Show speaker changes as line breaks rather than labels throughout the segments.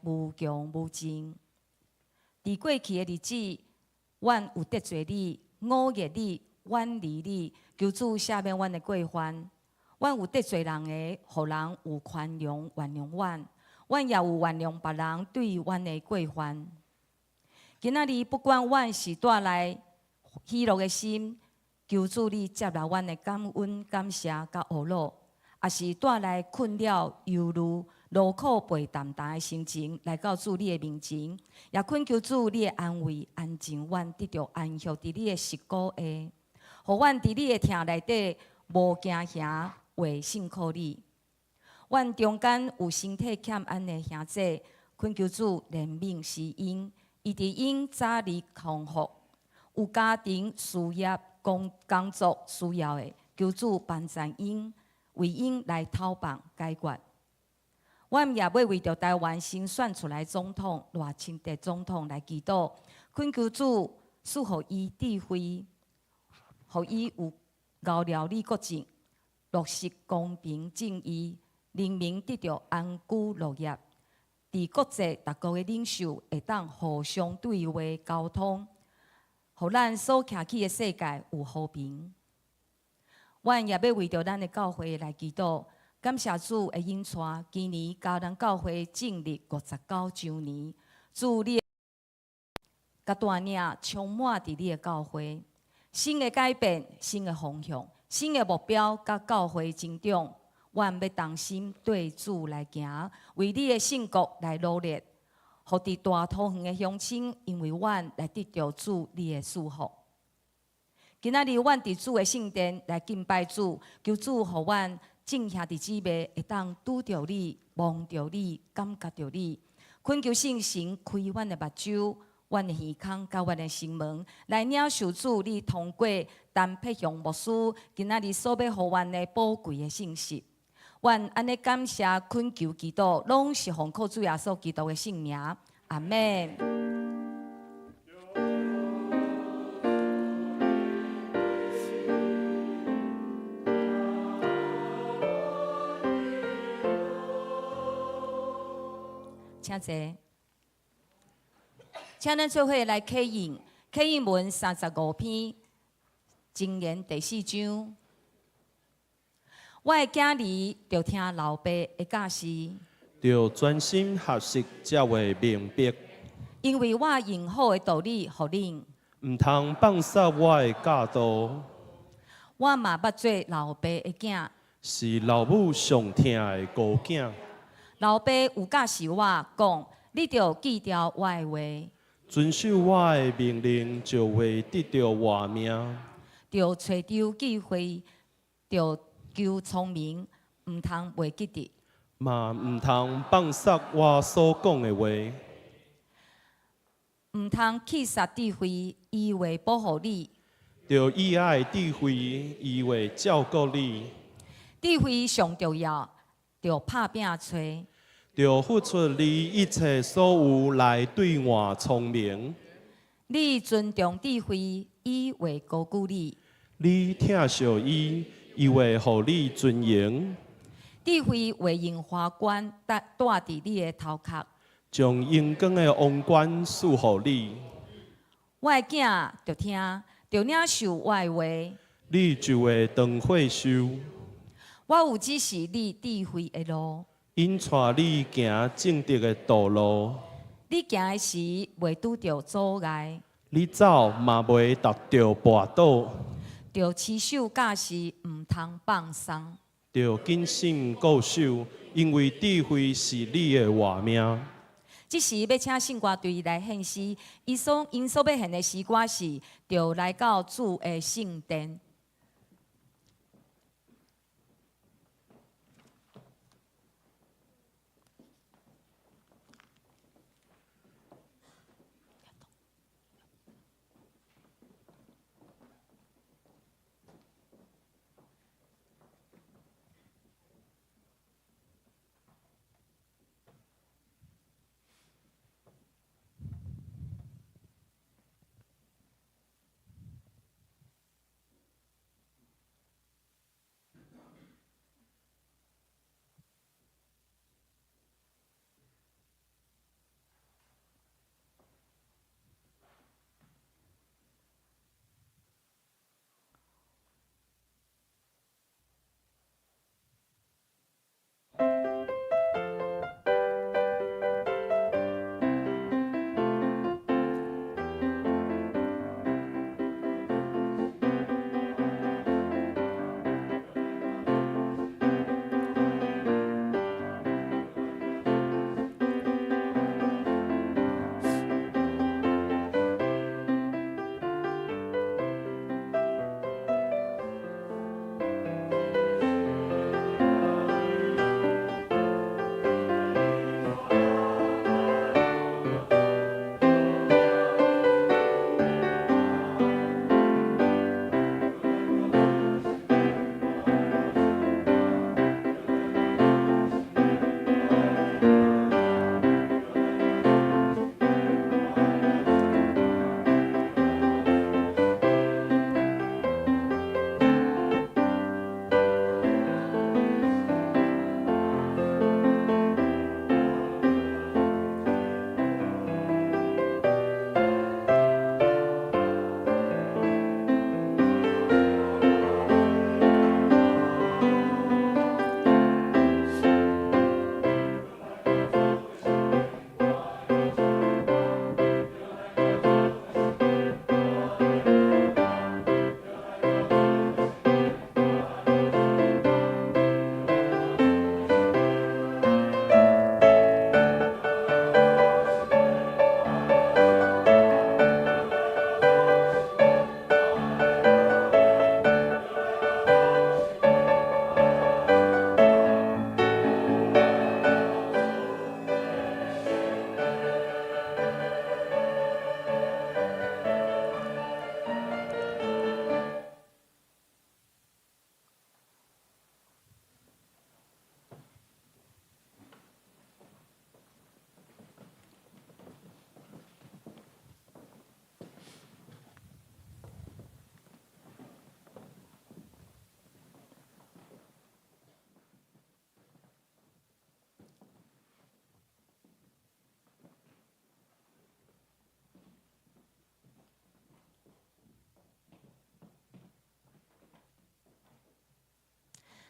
無窮無盡。佇過去的日子，阮有得罪你、忤逆你、遠離你，求主赦免阮的過犯。阮有得罪人的，予人有寬容原諒阮，阮也有原諒別人對阮的過犯。今仔日不管阮是帶來喜樂的心，求主你接納阮的感恩、感謝佮懊惱，抑是帶來困擾、憂慮、勞苦背擔擔的心情來到主你的面前，也懇求主你的安慰、安靜阮得著安息佇你的肋骨下，予阮佇你的疼內底無驚嚇，會信靠你。阮中間有身體欠安的兄弟，懇求主憐憫施恩，伊佇𪜶早日康復。有家庭、事業、工作需要的，求主幫助𪜶，為𪜶來透放解決。阮也欲為著台灣新選出來總統賴清德總統來祈禱，懇求主賜予伊智慧，予伊有𠢕料理國政，落實公平正義，人民得著安居樂業。佇國際各國的領袖會當互相對話溝通，予咱所徛起的世界有和平。阮也欲為著咱的教會來祈禱，感謝主的引帶，今年嘉南教會成立59週年，主你佮帶領充滿佇你的教會，新的改變、新的方向、新的目標，佮教會增長。阮欲同心對主來行，為你的聖國來努力，予佇大桃園的鄉親，因為阮來得著主你的祝福。今仔日阮佇主的聖殿來敬拜主，求主予阮眾兄弟姊妹會當拄著你、摸著你、感覺著你。懇求聖神開阮的目睭、阮的耳孔、佮阮的心門，來領受主你通過陳柏雄牧師今仔日所欲予阮的寶貴的信息。阮按呢感謝懇求祈禱，攏是奉靠主耶穌基督的聖名，阿們。請坐，請咱做伙來啟應，啟應文35篇，箴言第四章。我的囝兒，著聽老爸的教示，
著專心學習才會明白。
因為我用好的道理予恁，
毋通放捒我的教導。
我嘛捌做老爸的囝，
是老母上疼的孤囝。
老爸有教示我講，你著記牢我的話，
遵守我的命令，就會得著活命。
著揣著智慧，著求聰明，毋通袂記得。
嘛毋通放捒我所講的話。
毋通棄殺智慧，伊會保護你。
著意愛智慧，伊會照顧你。
智慧上重要，著拍拚揣。
著付出你一切所有來兌換聰明。
你尊重智慧，伊會高舉你。
你疼惜伊，伊會予你尊榮。
智慧會用華冠戴戴佇你的頭殼，
將榮光的王冠賜予你。
我的囝，著聽，著領受我的話，
你就會長歲壽。
我有指示你智慧的路，
引帶你行正直的道路。
你行的時袂拄著阻礙，
你走嘛袂踏著跋倒。
著持守教示，毋通放鬆。
著謹慎固守，因為智慧是你的活命。
這時欲請聖歌隊來獻詩，𪜶所欲獻的詩歌是，著來到主的聖殿。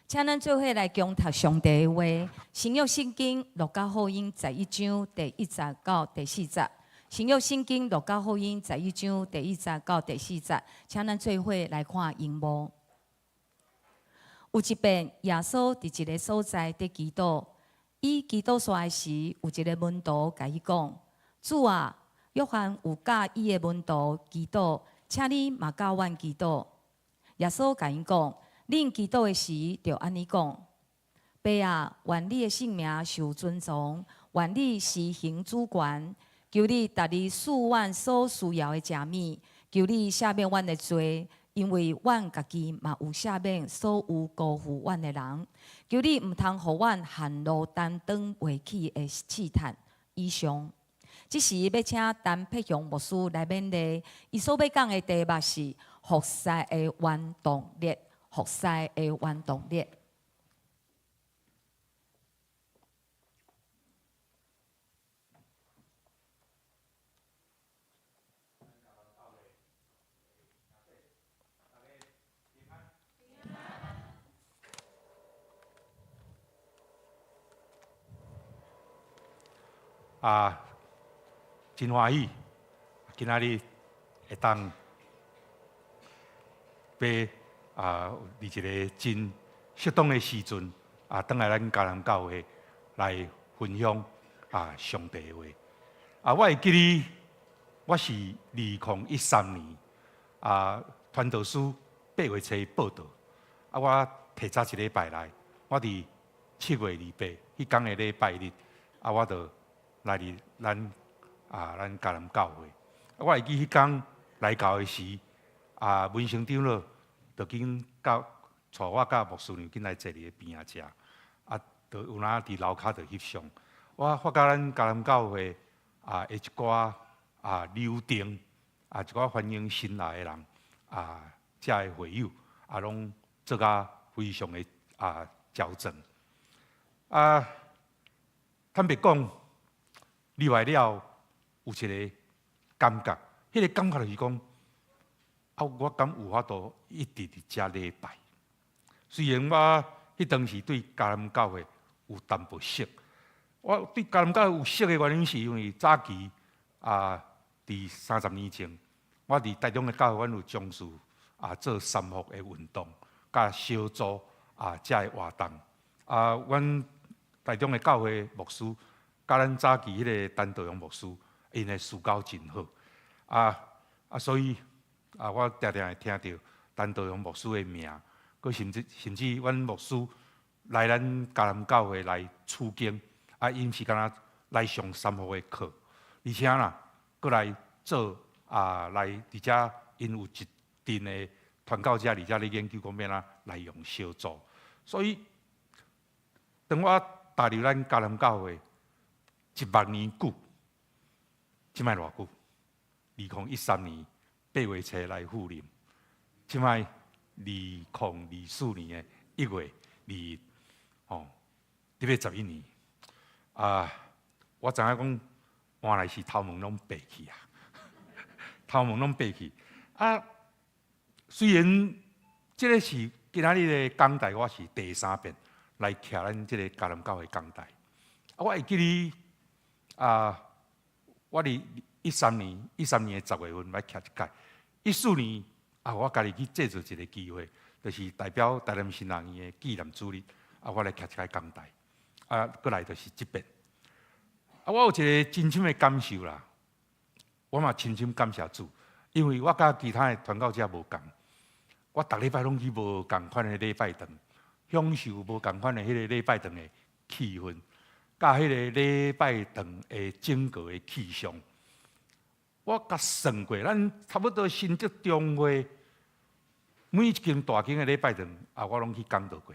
請咱做伙來共讀上帝的話，新約聖經路加福音11章第1節到第4節。新約聖經路加福音十一章第一節到第四節，請咱做伙來看螢幕。有一遍，耶穌佇一个所在佇祈禱，伊祈禱煞的時，有一个門徒共伊講：主啊，約翰有教伊的門徒祈禱，請你嘛教阮祈禱。耶穌共𪜶講：恁祈禱的時，著按呢講：爸啊，願你的聖名受尊崇，願你施行主權，求你逐日賜阮所需要的食物，求你赦免阮的罪，因為阮家己嘛有赦免所有辜負阮的人。求你毋通予阮陷入擔當袂起的試探。以上，這時欲請陳柏雄牧師來勉勵，伊所欲講的題目是服侍的原動力。服侍的原動力。
啊，真歡喜，今仔日會當欲啊，佇一个真適當的時陣啊，轉來咱迦南教會來分享啊上帝的話。啊，我會記得我是2013年啊，傳道師8月初報到，啊，我提早一禮拜來，我佇7月28彼工的禮拜日，啊，我就來佇咱迦南教會。啊，我會記彼工來到的時，啊，文成長老就緊佮帶我佮牧師娘緊來坐佇咧邊仔食，啊，就有哪佇樓跤就翕相。我發覺咱迦南教會啊，的一寡啊流程啊，一寡歡迎新來的人啊，遮的會友啊，攏做甲非常的啊周全。啊，坦白講，入來了有一個感覺，彼個感覺就是講，啊，我敢有法度一直佇遮禮拜？雖然我彼當時對迦南教會有淡薄熟，我對迦南教會有熟的原因是因為早期啊，佇30年前，我佇台中的教會，阮有從事啊做三福的運動，佮小組啊遮的活動。啊，阮台中的教會牧師，佮咱早期彼个陳道榮牧師，𪜶的私交真好。啊啊，所以啊，我定定會聽著陳道榮牧師的名，閣甚至阮牧師來咱迦南教會來取經，啊，伊毋是干焦來上三福的課，而且啦，閣來做啊，來佇遮𪜶有一陣的傳教者佇遮咧研究講欲按怎來用小組，所以當我踏入咱迦南教會1萬年久，這擺偌久？2013年8月初來赴任，這擺2024年的1月2日，吼，得欲11年。啊，我知影講，原來是頭毛攏白去啊，頭毛攏白去。啊，雖然這个是今仔日的講台，我是第三遍來徛咱這个迦南教會講台。啊，我會記得啊，我佇13年10月份來徛一屆，14年啊，我家己去製造一个機會，就是代表台南新人院的紀念主日，啊，我來徛一屆講台，啊，閣來就是這遍。啊，我有一个真深的感受啦，我嘛深深感謝主，因為我佮其他的傳教者無仝，我逐禮拜攏去無仝款的禮拜堂，享受無仝款的彼个禮拜堂的氣氛，佮彼个禮拜堂的整個的氣象。我共算過，咱差不多新竹中會每一間大間的禮拜堂啊，我攏去講道過，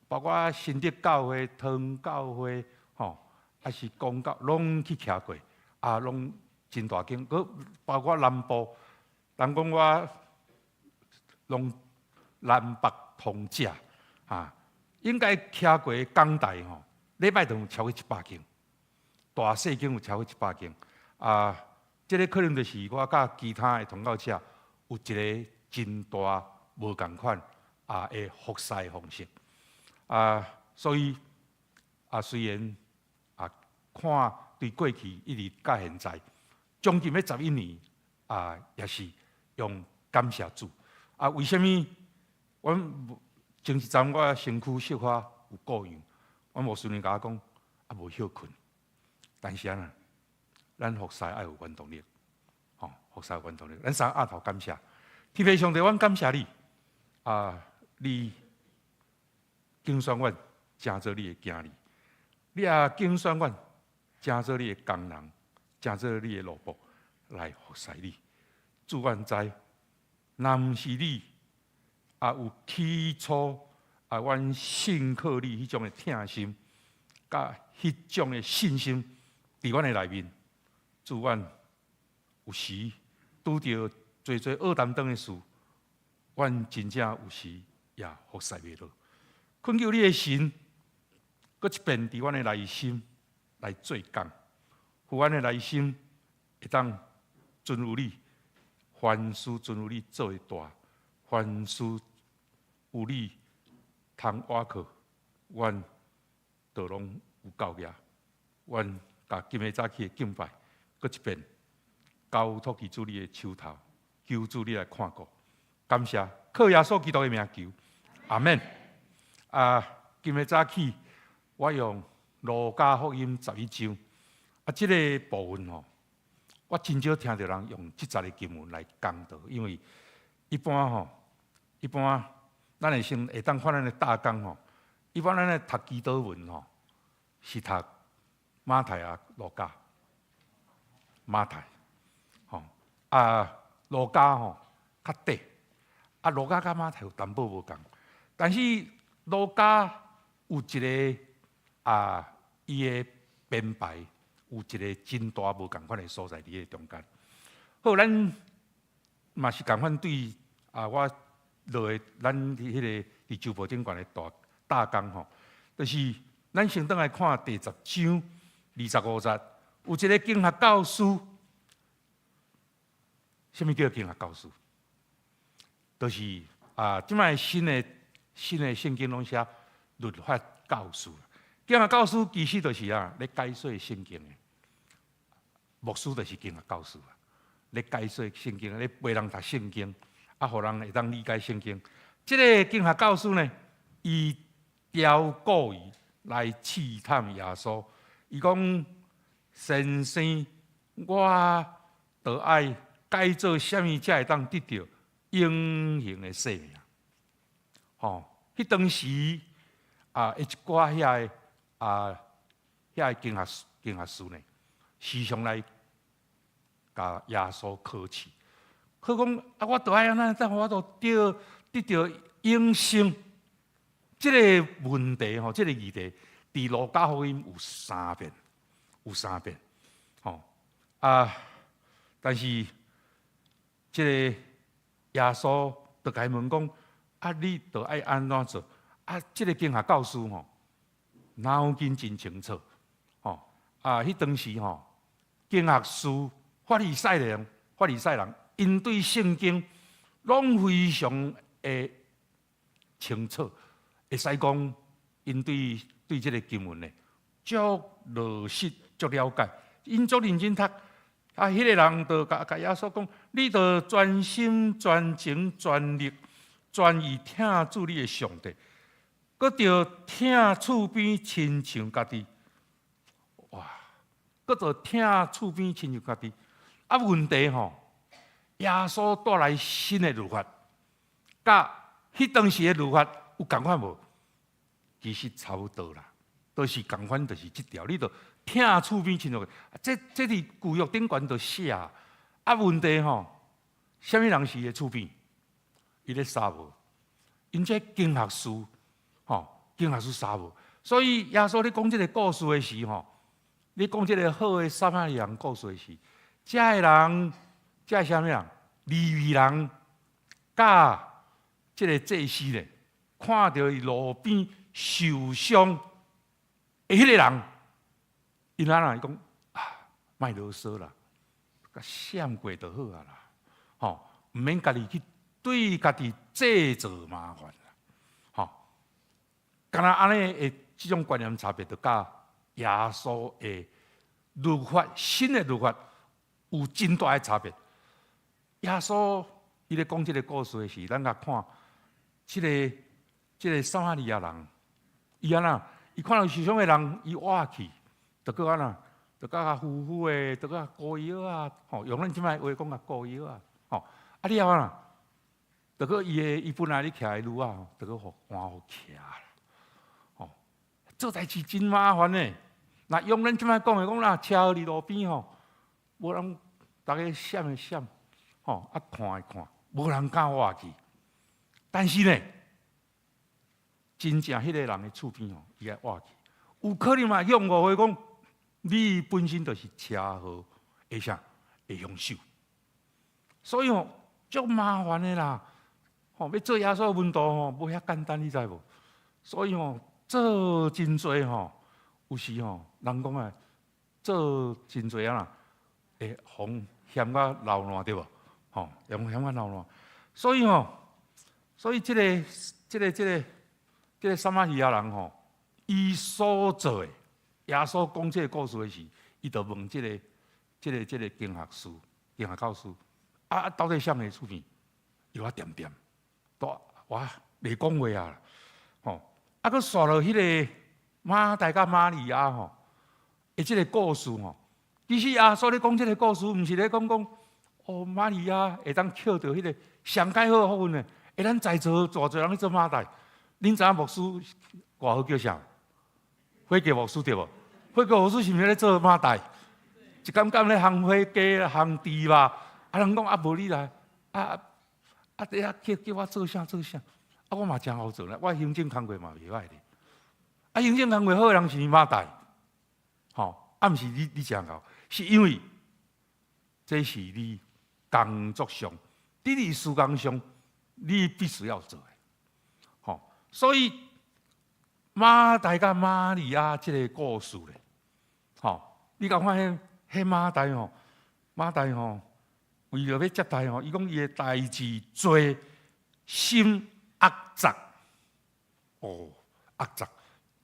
包括新竹教會、湯教會，吼，抑是公教，攏去徛過，啊，攏真大間，閣包括南部，人講我攏南北通食，啊，應該徛過講台吼，禮拜堂有超過100間，大細間有超過100間，啊。這个可能就是我佮其他的傳教者有一个真大無仝款啊的服侍方式。啊，所以啊，雖然啊，看對過去一直到現在，將近欲11年啊，也是用感謝主。啊，為啥物？阮前一陣我身軀小可有故恙，阮牧師娘共我講啊，無歇睏。但是啊，咱服侍愛有原動力，吼，服侍有原動力。咱三額頭感謝，天父上帝，阮感謝你啊！你揀選阮，成做你的囝兒；你也揀選阮，成做你的工人，成做你的奴僕來服侍你。主，阮知，若毋是你啊，有起初啊，阮信靠你彼種的疼心，佮彼種的信心，佇阮的內面，主，阮有時拄著濟濟惡擔當的事，阮真正有時也服侍袂落。懇求你的神，閣一遍佇阮的內心來做工，予阮的內心會當順有你，凡事順有你做的大，凡事有你通倚靠，阮都攏有夠額。阮共今日早起的敬拜，閣一遍交託佇主你的手頭，求主你來看顧。感謝，靠耶穌基督的名求，阿們。啊，今日早起我用路加福音11章，啊，這个部分吼，我真少聽著人用這節的經文來講道，因為一般吼，一般咱會先會當看咱的大綱吼，一般咱咧讀祈禱文吼，是讀馬太啊、路加、馬太，吼啊，路加吼較短，啊，路加佮馬太有淡薄無仝，但是路加有一个啊，伊的編排有一个真大無仝款的所在佇彼个中間。好，咱嘛是仝款對啊，我落的咱彼个佇周報頂懸的大大綱吼，就是咱先轉來看第10章25節，有一个經學教師，啥物叫經學教師？就是啊，這擺新的聖經攏寫律法教師。經學教師其實就是啊，咧解說聖經的。牧師就是經學教師啊，咧解說聖經，咧陪人讀聖經，啊，予人會當理解聖經。這个經學教師呢，伊刁故意來試探耶穌。伊講：先生，我著愛改做啥物才會當得著永恆的生命？吼，彼當時啊，一寡遐个啊，遐个經學師呢，時常來共耶穌考試。佢講啊，我著愛按怎，我著得著永生。這个問題吼，這个議題，佇路加福音有三遍，有三遍，吼啊！但是這个耶穌就共伊問講：啊，你著愛按怎做？啊，這个經學教師吼，腦筋真清楚，吼啊！彼當時吼，經學師法利賽人，法利賽人，𪜶對聖經攏非常的清楚，會使講𪜶對這个經文呢，足落實、足了解，𪜶足認真讀。啊，彼个人就共耶穌講：你著全心、全情、全力、全意疼主你的上帝，閣著疼厝邊親像家己。哇！閣著疼厝邊親像家己。啊，問題吼，耶穌帶來新的律法，佮彼當時的律法有仝款無？其實差不多啦，都是仝款，就是這條。你著疼厝邊親像，這佇舊約頂懸就寫啊。問題吼，啥物人是伊的厝邊？伊咧捎無？𪜶這經學師，吼，經學師捎無？所以耶穌咧講這个故事的時吼，咧講這个好的撒瑪利亞人故事的時，這个人，這个啥物人？利未人，佮這个祭司咧，看著伊路邊受傷的彼个人，𪜶按怎？伊講啊，莫囉嗦啦，共閃過就好啊啦，吼，毋免家己去對家己製造麻煩啦，吼。敢若按呢的這種觀念差別，就佮耶穌的律法，新的律法有真大的差別。耶穌伊咧講這個故事的時，咱共看這個撒瑪利亞人，伊按怎？伊看著受傷的人，伊倚去，就閣按怎？就閣較呼呼的，就閣膏藥仔，吼，用咱這擺話講較膏藥仔，吼，啊了按怎？就閣伊的伊本來咧騎的驢仔，就閣予換予騎啦，吼，做代誌真麻煩的。若用咱這擺講的講啦，車禍佇路邊吼，無人，逐家閃的閃，吼，啊看的看，無人敢倚去。但是呢，真正彼個人的厝邊吼，伊愛倚去，有可能嘛用誤會講，你本身就是車禍的啥的兇手，所以吼足麻煩的啦。吼，欲做耶穌門徒吼，無遐簡單，你知無？所以吼，做真濟吼，有時吼，人講啊，做真濟啊啦，會予嫌甲流爛對無？吼，會嫌甲流爛。所以吼，所以這個撒瑪利亞人吼，伊所做的，耶穌講這個故事的時，伊就問這個經學師、經學教師，啊，到底啥人厝邊？伊話恬恬，都哇，袂講話啊，吼，啊，閣紲落彼個馬大佮瑪利亞吼，的這個故事吼，其實耶穌咧講這個故事，毋是咧講講哦，瑪利亞會當抾著彼個上蓋好的福分呢？欸，咱在座偌濟人咧做馬大，恁知影牧師外號叫啥？火雞牧師對無？火雞牧師是毋是咧做馬大？一工工咧烘火雞、烘豬肉，啊人講啊無你來，啊啊佇遐叫叫我做啥做啥？啊我嘛誠好做咧，我行政工課嘛袂歹咧。啊行政工課好的人是馬大，吼，啊毋是你你誠𠢕，是因為這是你工作上，佇你事工上，你必須要做的，吼，所以馬大佮瑪利亞這個故事咧，吼，你敢發現彼馬大吼，馬大吼，為著欲接待吼，伊講伊的代誌濟，心壓雜，哦，壓雜，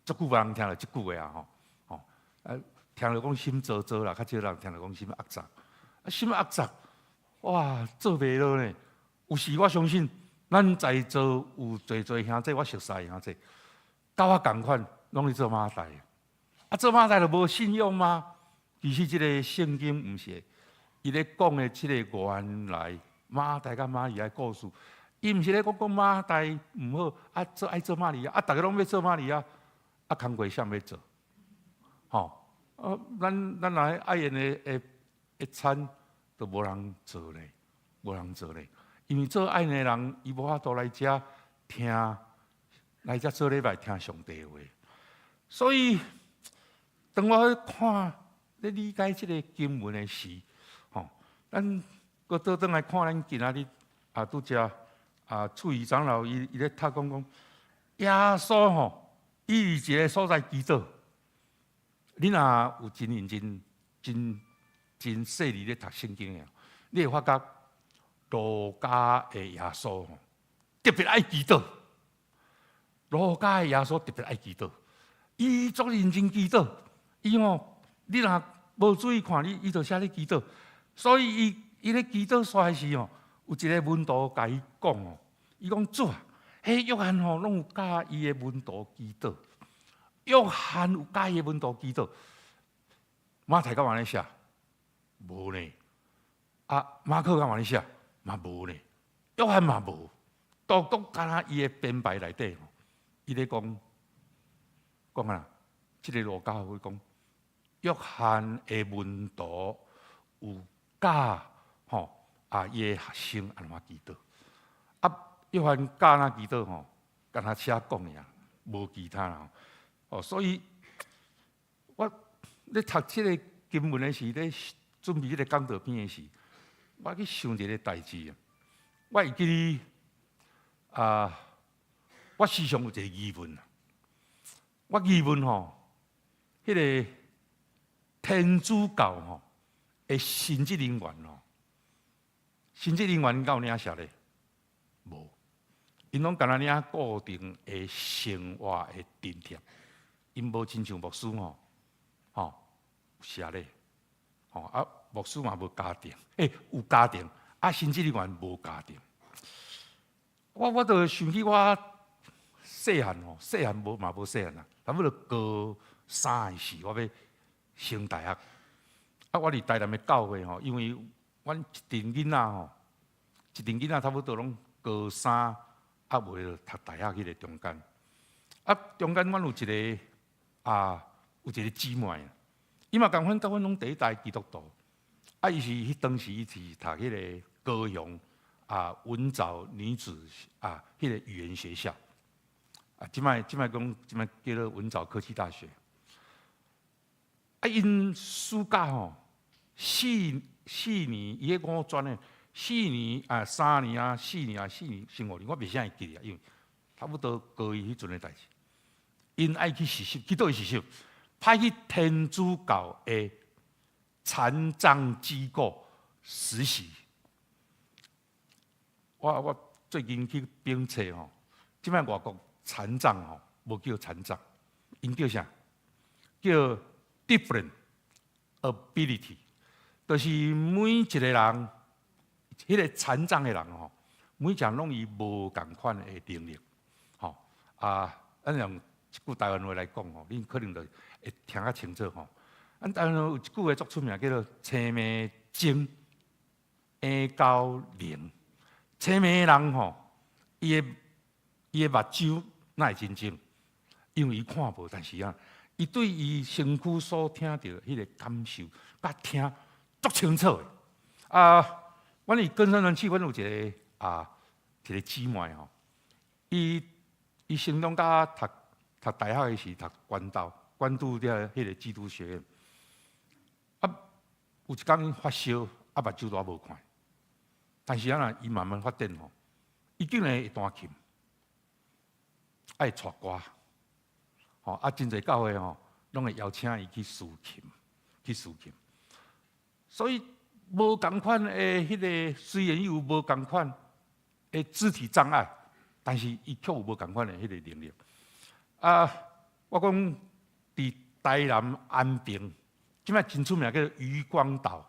足久無人聽著這句話啊，吼，吼，啊，聽著講心糟糟啦，較少人聽著講心壓雜，啊，心壓雜，哇，做袂落呢。有時我相信，咱在座有濟濟兄弟，我熟似兄弟，佮我仝款，攏咧做馬大。啊，做馬大就無信仰嗎？其實這個聖經毋是，伊咧講的這個原來馬大佮瑪利亞的故事，伊毋是咧講講馬大毋好，啊做愛做瑪利亞，啊逐家攏欲做瑪利亞，啊工課誰欲做？吼，啊，咱若愛宴的的的餐都無人做咧，無人做咧。因為做愛宴的人，伊無法度來遮聽，來遮做禮拜聽上帝話。所以，當我看咧理解這個經文的時，吼，咱閣倒轉來看咱今仔日啊，拄才啊，處理長老伊伊咧讀講講，耶穌吼，伊佇一個所在祈禱。你若有真認真、真真細膩咧讀聖經的，你會發覺路加的耶穌吼特別愛祈禱。路加的耶穌特別愛祈禱，伊足認真祈禱。伊吼，你若無注意看，伊伊就寫咧祈禱。所以伊伊咧祈禱煞時吼，有一個門徒共伊講哦，伊講主啊，彼約翰吼攏有教伊的門徒祈禱。約翰有教伊的門徒祈禱，馬太敢有按呢寫？無呢。啊，馬可敢有按呢寫？嘛無呢。約翰嘛無，獨獨敢若伊的編排內底吼，伊咧講講啊，這個路加會講，約翰的門徒有教吼啊，伊的學生按怎祈禱？啊，約翰教按怎祈禱吼，敢若寫講爾，無其他啦。哦，所以我咧讀這個經文的時，咧準備這個講道片的時，我去想一個代誌啊。我會記得啊，我時常有一個疑問啊。我疑問吼，彼個天主教吼的神職人員吼，神職人員敢有領洗禮？無。𪜶攏干焦領固定的生活的津貼，𪜶無親像牧師吼，吼是按呢，吼啊牧師嘛無家庭，欸，有家庭，啊神職人員無家庭。我就想起我細漢吼，細漢無嘛無細漢啦，差不多高三的時，我欲升大學。啊，我佇台南的教會吼，因為阮一陣囡仔吼，一陣囡仔差不多攏高三，啊未就讀大學彼个中間。啊，中間阮有一个啊，有一个姊妹，伊嘛仝款，佮阮攏第一代基督徒。啊，伊是彼當時伊是讀彼个高雄啊文藻女子啊彼个語言學校。啊，這擺這擺講這擺叫做文藻科技大學。啊，𪜶暑假吼，四年，伊彼五專的四年啊，3年啊，四年啊，四年，升5年，我袂啥會記得啊，因為差不多高一彼陣的代誌。𪜶愛去實習，去佗位實習？派去天主教的殘障機構實習。我最近去編冊吼，這擺外國殘障吼，無叫殘障，𪜶叫啥？叫 different ability，就是每一個人，彼個殘障的人吼，每一個人攏伊無仝款的能力，吼啊，咱用一句台灣話來講吼，恁可能就會聽較清楚吼。咱台灣話有一句話足出名，叫做青盲精，嬰狗靈。青盲的人吼，伊的目睭哪會真精？因為伊看無，但是啊，伊對伊身軀所聽著彼个感受，佮聽足清楚的。啊，阮佇根山團契，阮有一个啊，一个姊妹吼，伊成長甲讀大學的時讀關渡，關渡佇彼个基督學院。啊，有一工發燒，啊，目睭都無看。但是啊，伊慢慢發展吼，伊竟然會彈琴，愛唱歌，吼啊，真濟教會吼，攏會邀請伊去司琴，去司琴。所以無仝款的彼个，雖然伊有無仝款的肢體障礙，但是伊卻有無仝款的彼个能力。啊，我講佇台南安平，這擺真出名叫做漁光島。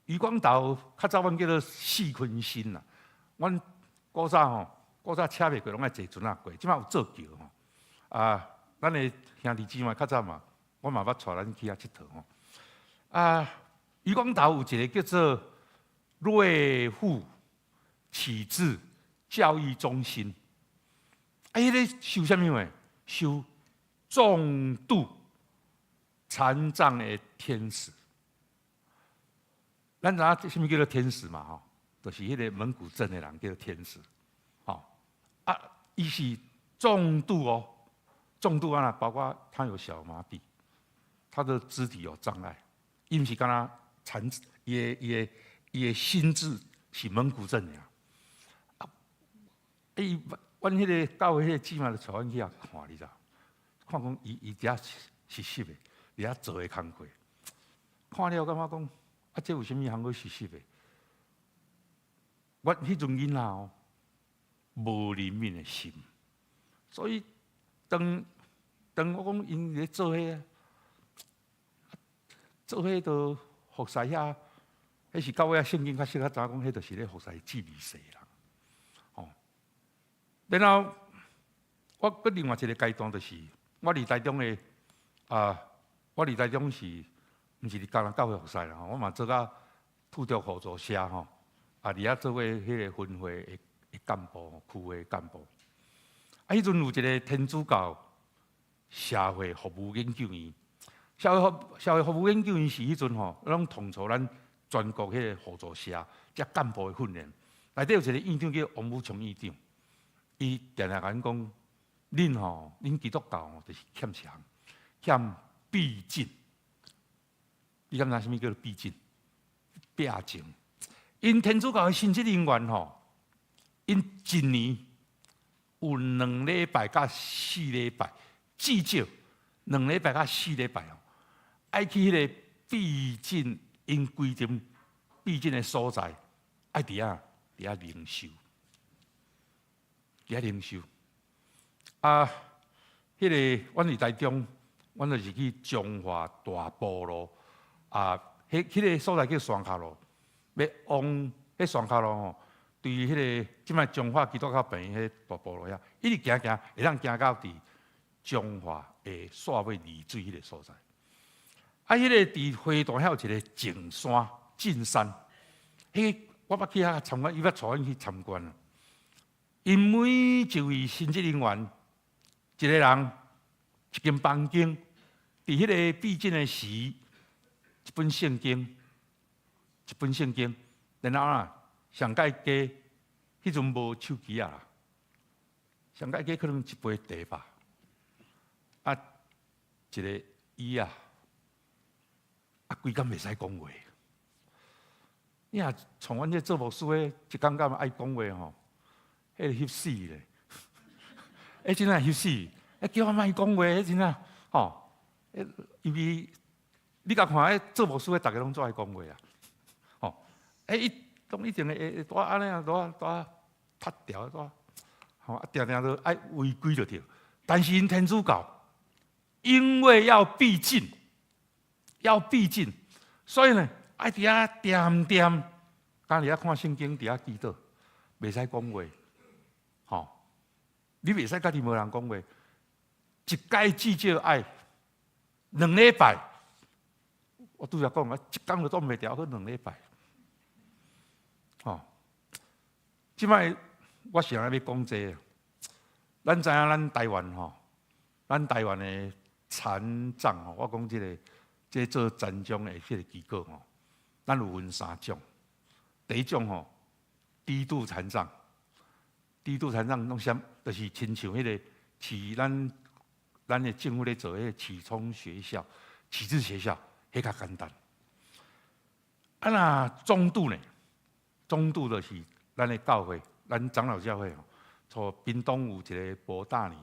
漁光島較早阮叫做四坤新啦。阮古早吼，古早車袂過，攏愛坐船仔過。這擺有做橋吼。啊，咱的兄弟姊妹較早嘛，我嘛捌帶咱去遐𨑨迌吼。啊，漁光島有一个叫做瑞富啟智教育中心。啊，彼个收啥物話？收重度殘障的天使。咱知影啥物叫做天使嘛？吼，就是彼个蒙古症的人叫做天使。吼，啊，伊是重度哦，重度啊，包括他有小麻痹，他的肢體有障礙，伊毋是干焦殘，伊的心智是蒙古症的啊。伊，阮彼个教會彼个姊妹就帶阮去遐看，你知？看講伊佇遐實習的，佇遐做的工課，看了感覺講，啊，這有啥物通好實習的？阮彼陣囡仔哦，無憐憫的心，所以當我講𪜶咧做彼，做彼都服侍遐，彼是到尾仔聖經較熟較知影講，彼就是咧服侍志未細人，吼。然後我閣另外一個階段就是，我佇台中的啊，我佇台中是毋是佇迦南教會服侍啦？吼，我嘛做甲土著互助社吼，啊，佇遐做過彼个分會的幹部，區會幹部。啊，彼陣有一個天主教社會服務研究院，社會服務研究院是彼陣吼，攏統籌咱全國彼个互助社遮幹部的訓練。內底有一個院長叫王武松院長，伊定定共阮講，恁吼，恁基督教吼，就是欠一項，欠避靜。你敢知啥物叫做避靜？避靜。𪜶天主教的神職人員吼，𪜶一年有2禮拜佮4禮拜，至少兩禮拜佮四禮拜哦，愛去彼個避靜，𪜶規定避靜的所在，愛佇遐靈修。伫遐靈修。啊，彼个阮佇台中，阮就是去彰化大埔路啊，彼个所在叫山跤路，欲往彼山跤路吼，對彼个這擺彰化基督教病院彼大埔路遐，一直行行，會當行到佇彰化的煞尾二水彼个所在。啊，彼個佇花壇遐有一个淨山淨山，彼个我捌去遐參觀，伊捌帶阮去參觀啊。𪜶每一位神職人員，一个人一間房間，佇彼个避靜的時，一本聖經，一本聖經，然後啊，上蓋加，彼陣無手機啊，上蓋加可能一杯茶吧，啊，一个椅仔。啊，規工袂使講話。你若像阮這做牧師的，一工到晚愛講話吼，彼個翕死咧！彼真正翕死，彼叫我莫講話，彼真正吼。因為你共看，彼做牧師的，逐家攏足愛講話啊！吼，伊攏一定會會按呢啊，蹛蹛踢掉蹛，吼，啊，定定都愛違規就對。但是𪜶天主教，因為要避靜。要避靜，所以呢，愛佇遐恬恬，敢佇遐看聖經，佇遐祈禱，袂使講話，吼！你袂使佮任何人講話，一擺至少愛2禮拜。我拄才講啊，一工就擋袂牢，閣兩禮拜，吼！這擺我想欲講這個，咱知影咱台灣吼，咱台灣的殘障吼，我講這個。這做殘障的這个機構吼，咱有分三種。第一種吼，低度殘障，低度殘障攏啥？就是親像彼个市咱的政府咧做彼个啟聰學校、啟智學校，彼較簡單。啊，若中度呢？中度就是咱的教會，咱長老教會吼，像屏東有一個伯大尼，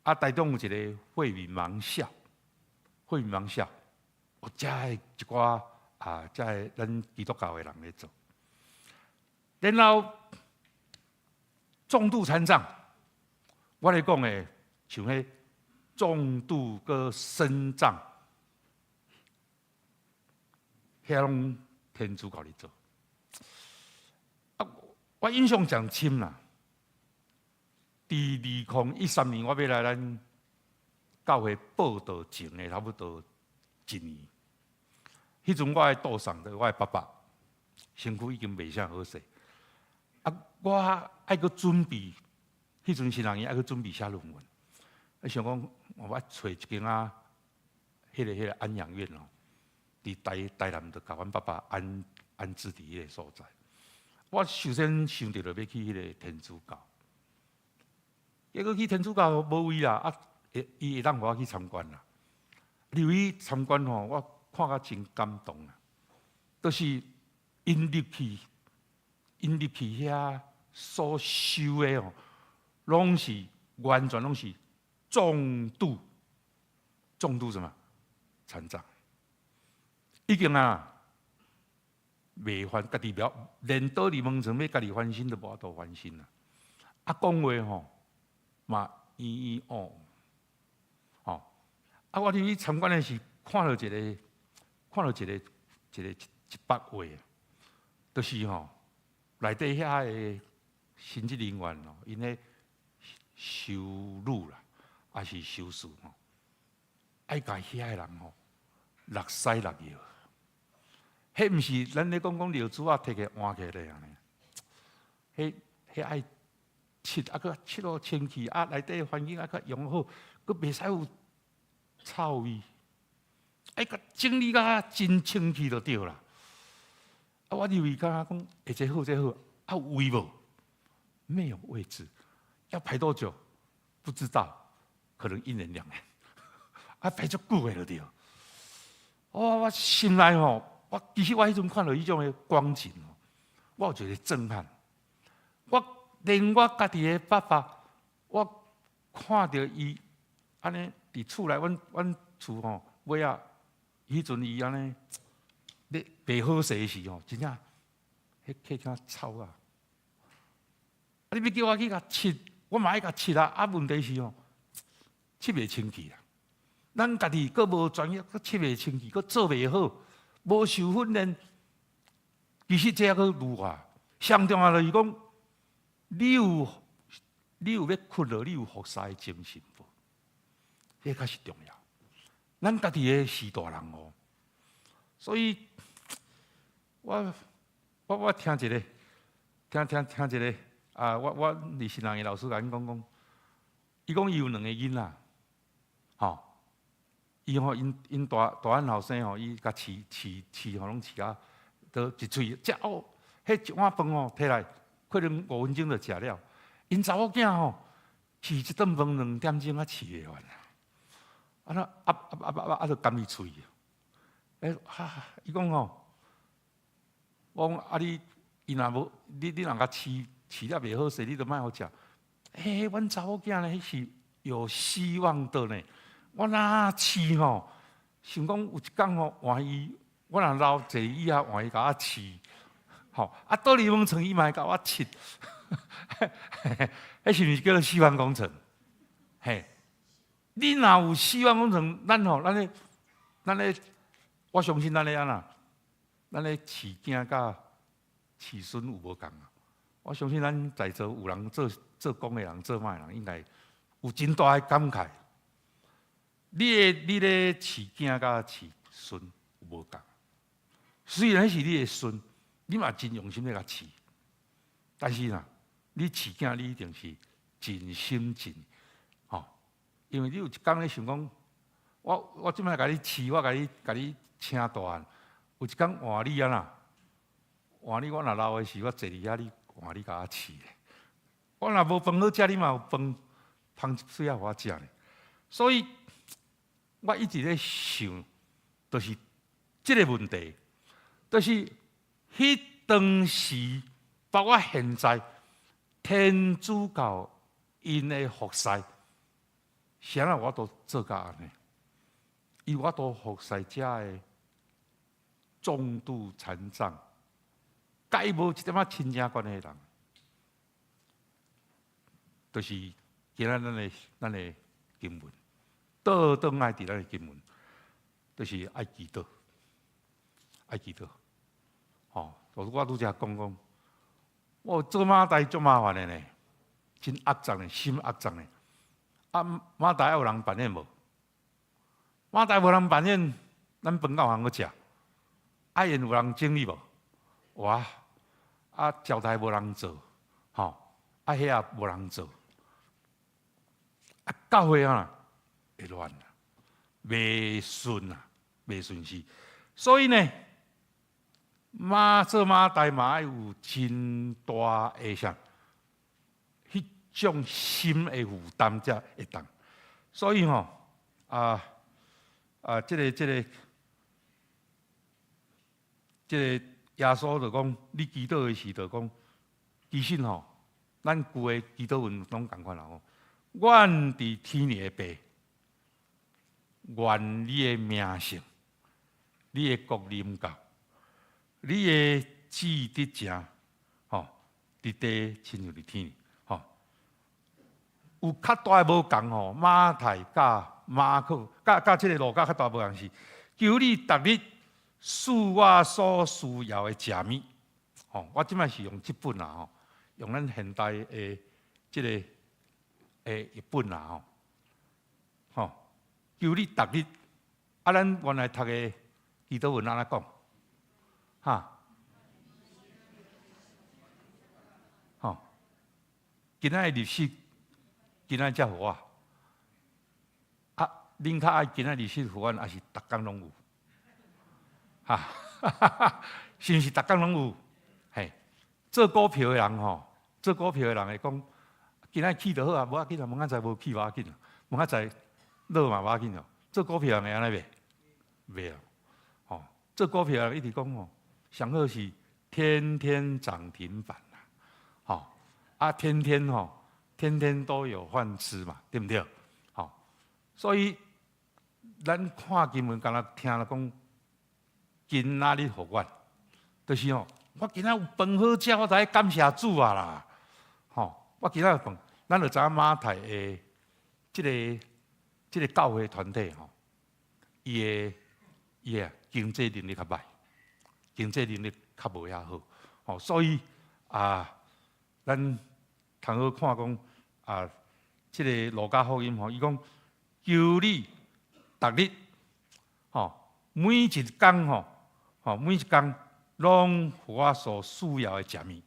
啊，台中有一個惠民盲校，惠民盲校。有遮的一寡啊，遮的咱基督教的人咧做。然後重度殘障，我咧講的像彼重度閣身障，遐攏天主教咧做。啊，我印象誠深啦。佇2013年，我欲來咱教會報到前的差不多一年。彼陣我的父親，就是我的爸爸，身軀已經袂啥好勢。啊，我愛閣準備，彼陣新人院愛閣準備寫論文。啊，想講我愛揣一間啊，彼個安養院哦，佇台南就共阮爸爸安置佇彼个所在。我首先想著就欲去彼个天主教，結果去天主教無位啦，啊，伊會當予我去參觀啦。入去參觀吼，我看甲真感動啊！就是𪜶入去，𪜶入去遐所收的哦，攏是完全攏是重度，重度什麼？殘障，已經啊，袂翻，家己袂，連倒佇門床欲家己翻身都無法度翻身啦。啊，講話吼嘛，咿咿哦，吼。啊，我入去參觀的時，看到一幅畫，就是吼內底遐的神職人員哦，𪜶咧修女啦，抑是修士吼，愛共遐的人吼，搦屎搦尿。彼毋是咱咧講講尿珠仔摕起換起來按呢，彼愛拭啊，閣拭予清氣啊，內底環境啊，閣用好，閣袂使有臭味，愛共整理甲真清氣就對啦。啊，我入去感覺講，欸，這好，這好，啊，有位無？沒有位置，要排多久？不知道，可能一年兩年，啊，排足久的就對。我心內吼，我其實我彼陣看著彼種的光景哦，我有一個震撼。我連我家己的爸爸，我看著伊按呢佇厝內，阮厝吼尾仔，彼陣伊按呢咧袂好勢時吼，真正彼客廳臭啊！啊，你欲叫我去共拭，我嘛愛共拭啊，啊問題是吼，拭袂清氣啊。咱家己閣無專業，閣拭袂清氣，閣做袂好，無受訓練，其實這閣如何？上重要就是講，你有欲屈落，你有服侍的精神無？這較是重要。咱家己的是大人哦，所以我聽一个，聽聽聽一个啊！我佇新人的老師共阮講講，伊講伊有兩个囡仔，吼，伊吼𪜶𪜶大大漢後生吼，伊共飼飼飼吼攏飼啊，都一喙食哦，彼一碗飯吼提來，可能5分鐘就食了。𪜶查某囝吼，飼一頓飯2點鐘才飼會完啊！啊那啊啊啊啊啊，就含伊喙。欸，哈，伊講吼，我講啊你，伊若無你你若共飼飼了袂好勢，你就莫予食。欸，阮查某囝呢，彼是有希望的呢。我若飼吼，想講有一工吼換伊，我若老坐椅仔換伊共我飼，吼啊倒離門床伊嘛會共我飼。彼是毋是叫做希望工程？嘿，你若有希望工程，咱吼，咱咧，咱咧，我相信咱咧按怎，咱咧飼囝佮飼孫有無仝啊？我相信咱在座有人做做工的人、做麼的人，應該有真大的感慨。你咧飼囝佮飼孫有無仝？雖然彼是你的孫，你嘛真用心咧共飼，但是啦，你飼囝你一定是盡心盡，吼，因為你有一工咧想講，我這擺共你飼，我共你請大漢，有一工換你啊啦，換你我若老的時，我坐佇遐，你換你共我飼咧。我若無飯好食，你嘛有飯芳一喙仔予我食咧。所以，我一直咧想，就是這个問題，就是彼當時，包括現在，天主教𪜶的服侍，啥人有法度做甲按呢？伊有法度服侍遮的重度殘障，佮伊無一點仔親情關係的人，就是今仔咱的經文，倒轉來佇咱的經文，就是愛祈禱，愛祈禱。吼，我拄才講講，我做馬代足麻煩的呢，真壓榨的，心壓榨的。啊，馬代有人扮演無？馬代無人扮演，咱飯敢有通好食？啊，宴有人整理無？哇！啊，招待無人做，吼！啊，彼也無人做，啊，教會啊會亂啊，袂順啊，袂順勢。所以呢，馬做馬代嘛愛有真大的啥？彼種心的負擔才會當。所以吼，啊啊，這個耶穌就講，你祈禱的時就講，其實吼，咱舊的祈禱文攏仝款啦吼。阮佇天的父，願你的名聖，你的國臨到，你的旨意得成，吼，佇地親像佇天，吼。有較大的無仝吼，馬太佮馬可佮佮這个路加較大無仝是，求你逐日賜我所需要的食物，吼，我這擺是用這本啦吼，用咱現代的這个的譯本啦吼，吼，求你逐日，啊，咱原來讀的祈禱文按怎講？哈？吼，今仔的日食，今仔才予我。啊，恁較愛今仔日食予阮，抑是逐工攏有？哈，是毋是逐工攏有？嘿，做股票的人吼，做股票的人會講，今仔起就好啊，無要緊啊，明仔載無起無要緊啊，明仔載落嘛無要緊哦。做股票的人會按呢袂？袂啊，吼，做股票的人一直講吼，上好是天天漲停板啦，吼，啊，天天吼，天天都有飯吃嘛，對毋對？吼，所以咱看經文，敢若聽了講，今仔日予阮，就是吼，我今仔有飯好食，我就愛感謝主啊啦，吼，我今仔有飯，咱就知影馬太的這個教會團體吼，伊的經濟能力較䆀，經濟能力較無遐好，吼，所以啊，咱通好看講啊，這個路加福音吼，伊講求你逐日，吼，每一工吼，吼，每一工攏予我所需要的食物，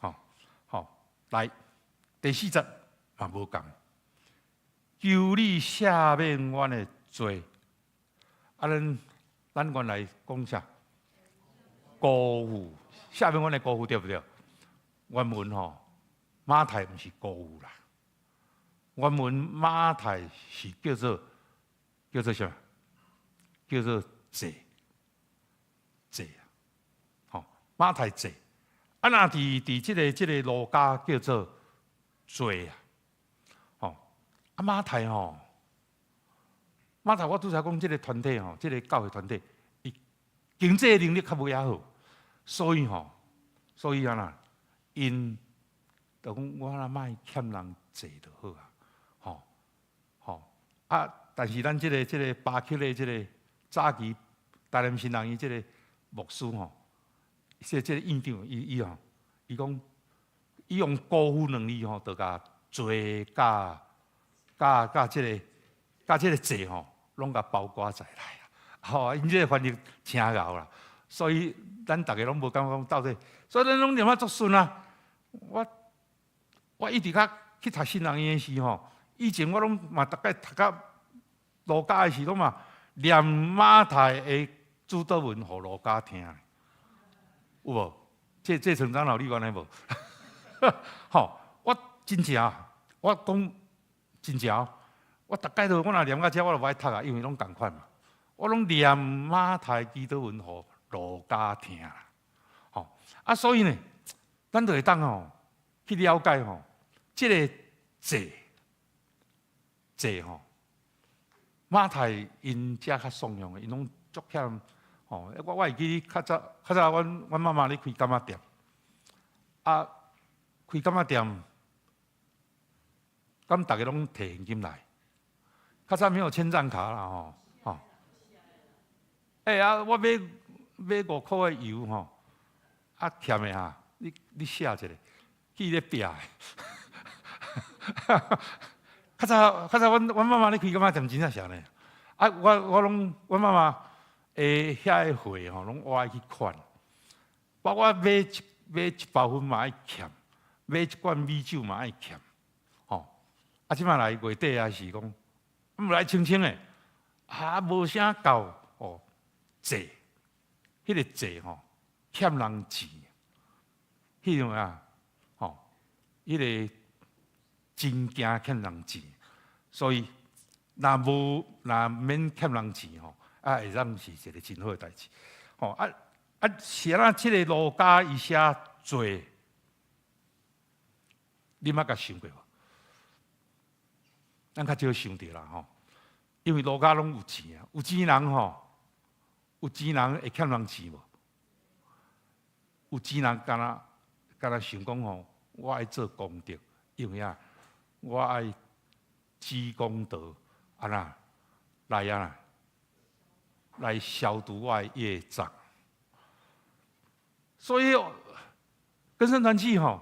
吼，吼，來第四節嘛無仝，求你赦免阮的罪，啊，咱原來講啥？辜負，赦免阮的辜負對毋對？原文吼，馬太毋是辜負啦，原文馬太是叫做啥？叫做債，債啊！吼，馬太債，啊，若佇這個路加叫做罪啊！吼，啊馬太吼，馬太我拄才講這個團體吼，這個教會團體，伊經濟能力較無遐好，所以吼，所以按怎，𪜶就講我若莫欠人債就好啊，吼吼啊！但是咱這個巴克的這個早期台南新人伊這個牧師吼，這個院長伊吼，伊講伊用辜負兩字吼，就共罪佮這個債吼，攏共包括在內啊！吼，𪜶這個翻譯誠𠢕啦，所以咱逐家攏無感覺講到底，所以咱攏念啊足順啊！我一直較去讀新人院時吼，以前我攏嘛逐擺讀甲路加的時，攏嘛念馬太的主禱文予路加聽，有無？這層長老你原來無？吼，我真正，我講真正，我逐擺都我若念到遮，我就無愛讀啊，因為攏仝款嘛。我攏念馬太祈禱文予路加聽啦，吼啊，所以呢，咱就會當吼去了解吼，這個債債吼，馬太𪜶遮較爽用的，𪜶攏足欠吼。我會記較早較早，阮媽媽咧開柑仔店，啊，開柑仔店，敢逐家攏提現金來？較早沒有簽帳卡啦吼，吼。欸啊，我買5箍的油吼，啊欠的哈，你寫一下，去咧拼的。較早較早，阮媽媽咧開柑仔店真正是按呢。啊，我攏阮媽媽的遐个貨吼，攏我愛去款。包括買一包粉嘛愛欠，買一罐米酒嘛愛欠，吼。啊，這擺來月底也是講，毋來清清的，啊，無啥夠哦，債，彼個債吼，欠人錢，彼種啊，吼，彼個真驚欠人錢，所以若無若免欠人錢吼，啊，會當是一個真好的代誌，吼啊啊！是按怎這個路加伊寫罪，你捌共想過無？咱較少想著啦吼，因為路加攏有錢啊，有錢人吼，有錢人會欠人錢無？有錢人敢若想講吼，我愛做功德，因為啊，我愛積功德，按怎來啊？來消除我的業障。所以，更生團契吼，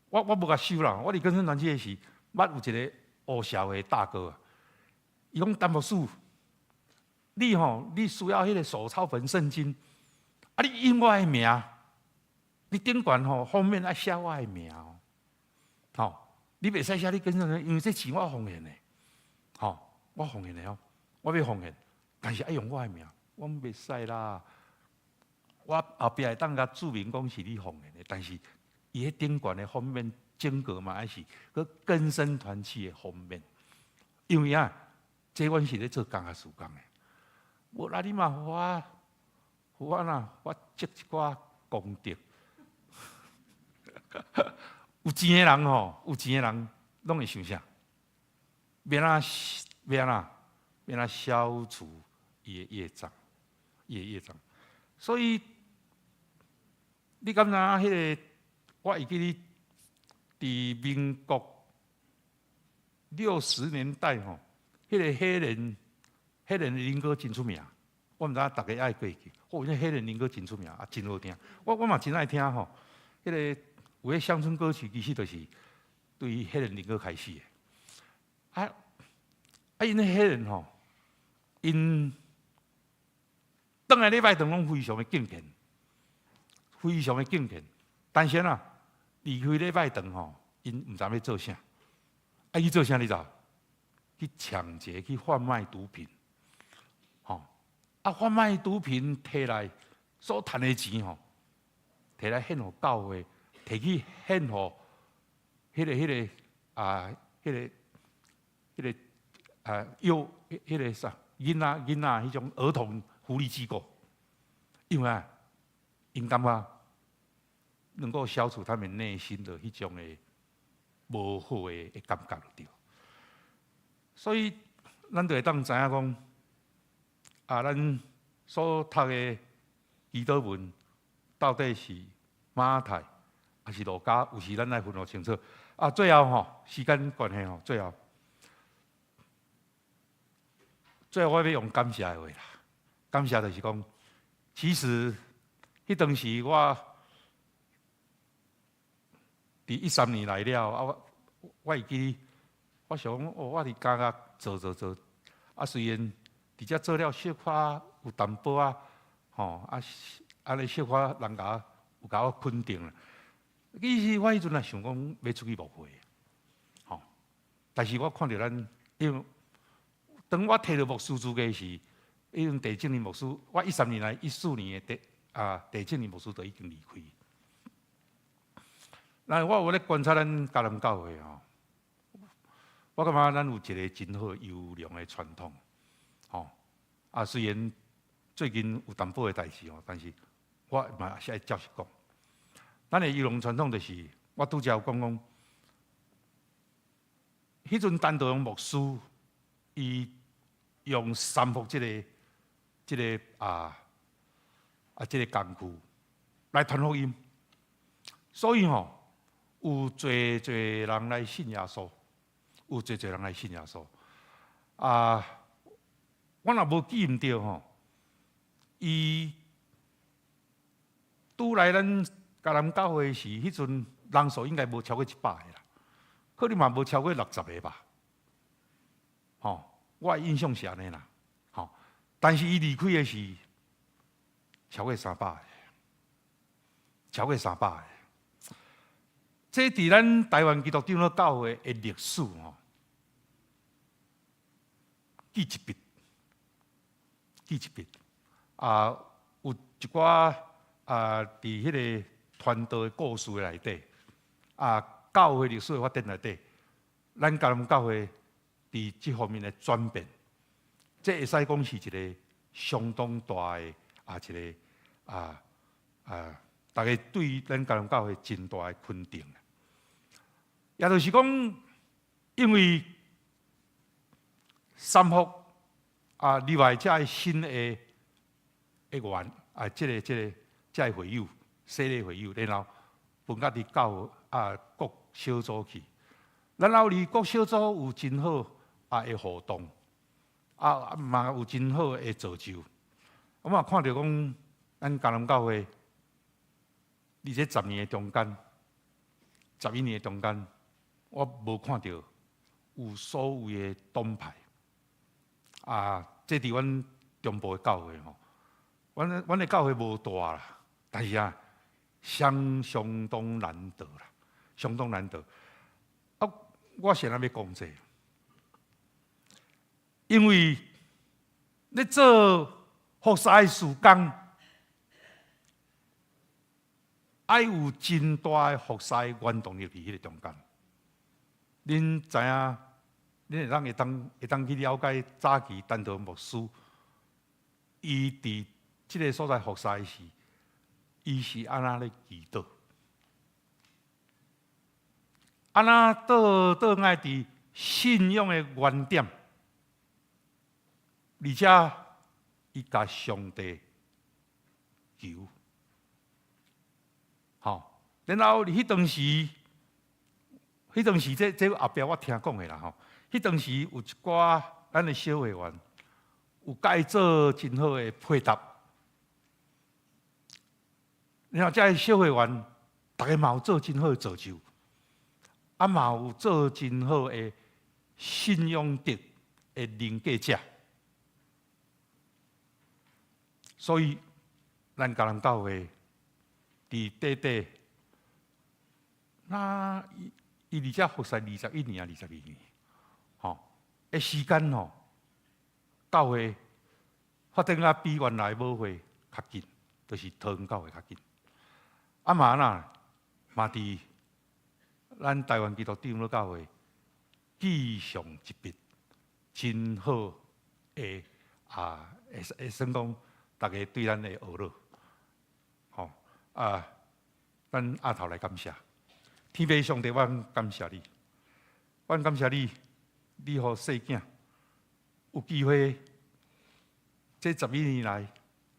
我無共收啦。我佇更生團契的時，捌有一個烏社會大哥啊，伊講陳牧師，你吼，你需要彼個手抄本聖經，啊，你印我的名，你頂懸吼封面愛寫我的名哦，吼，你袂使寫你更生團，因為這錢我奉獻的，吼，我奉獻的哦，我欲奉獻，但是愛用我的名，我袂使啦。我後壁會當共註明講是你奉獻的，但是伊彼頂懸的封面整個嘛愛是閣更生團契的封面，因為啊，這阮是咧做工學事工的，無啦，你嘛予我，予我哪，我積一寡功德。有錢的人吼，有錢的人攏會想啥？欲按怎欲按怎欲按怎消除伊的業障，伊的業障。所以你敢知影彼個？我會記得佇民國60年代吼，彼个黑人的灵歌真出名，我毋知影逐家愛過去。哦，那黑人靈歌真出名，啊，真好聽。我嘛真愛聽吼。彼個有的鄉村歌曲其實就是對黑人靈歌開始的。啊啊，𪜶彼黑人吼，𪜶轉來禮拜堂攏非常的敬虔，非常的敬虔。但是啊，離開禮拜堂吼，𪜶毋知欲做啥。啊，去做啥你知？去搶劫，去販賣毒品。吼，啊，販賣毒品提來所趁的錢吼，提來獻予教會，提去獻予彼個啊，彼個啊，幼彼個啥囡仔彼種兒童福利機構，因為啊，𪜶感覺能夠消除他們內心的彼種的無好的感覺對。所以，咱就會當知影講，啊，咱所讀的祈禱文到底是馬太還是路加？有時咱愛分予清楚。啊，最後吼，時間關係吼，最後我欲用感謝的話啦。感謝就是講，其實彼當時我佇13年來了，啊，我會記，我想講，哦，我佇監獄做做做，啊，雖然佇遮做了小可有淡薄仔，吼，啊，按呢小可人共有共我肯定啦。其實我彼陣也想講欲出去牧會，吼，但是我看著咱，因為當我提著牧師資格時，因為鄭正林牧師，我13年來14年的鄭正林牧師就已經離開。那我有咧觀察咱迦南教會吼，我感覺咱有一個真好優良的傳統，吼。啊，雖然最近有淡薄的代誌吼，但是我嘛是愛照實講。咱的優良傳統就是，我拄才有講講，彼陣陳道榮牧師，伊用三福這個工具來傳福音，所以吼，有濟濟人來信耶穌，有濟濟人來信耶穌。啊，我若無記毋著吼，伊拄來咱迦南教會時，彼陣人數應該無超過100個啦，可能嘛無超過60個吧。吼，我的印象是按呢啦。吼，但是伊離開的時，超過300個，超過300個。這佇咱台灣基督長老教會的歷史吼，記一筆，記一筆。啊，有一寡啊，佇彼個傳道的故事內底，啊，教會歷史的發展內底，咱迦南教會佇這方面的轉變，這會使講是一個相當大的啊，一個啊，逐家對咱迦南教會真大的肯定。也就是講，因為三福啊，另外這个新的會員啊，這個會友，洗禮會友，然後分甲佇教啊各小組去，然後佇各小組有真好啊的互動，啊嘛有真好的造就。我嘛看著講，咱迦南教會佇這十年的中間，11年的中間，我無看著有所謂的黨派。啊，這佇阮中部的教會吼，阮的教會無大啦，但是啊，相當難得啦，相當難得。啊，我現在欲講這個，因為你做服侍的事工，愛有真大的服侍原動力佇彼個中間。恁知影？恁會當去了解早期陳道牧師，伊佇這个所在服侍時，伊是按怎咧祈禱？按怎倒轉來佇信仰的原點，而且伊共上帝求，吼，然後彼當時，彼當時這後壁我聽講的啦吼，彼當時有一寡咱的小會員有共伊做真好的配搭，然後這个小會員，逐家嘛有做真好的造就，啊嘛有做真好的信仰德的人格者，所以咱迦南教會佇短短那伊佇遮服侍21年啊，22年，吼，的時間吼，教會發展啊比原來母會較緊，就是桃園教會較緊。啊嘛若嘛佇咱台灣基督長老教會記上一筆真好的啊，會算講逐家對咱的學樂，吼啊，咱額頭來感謝。天父上帝，我感謝你，我感謝你，你予細囝有機會，這11年來，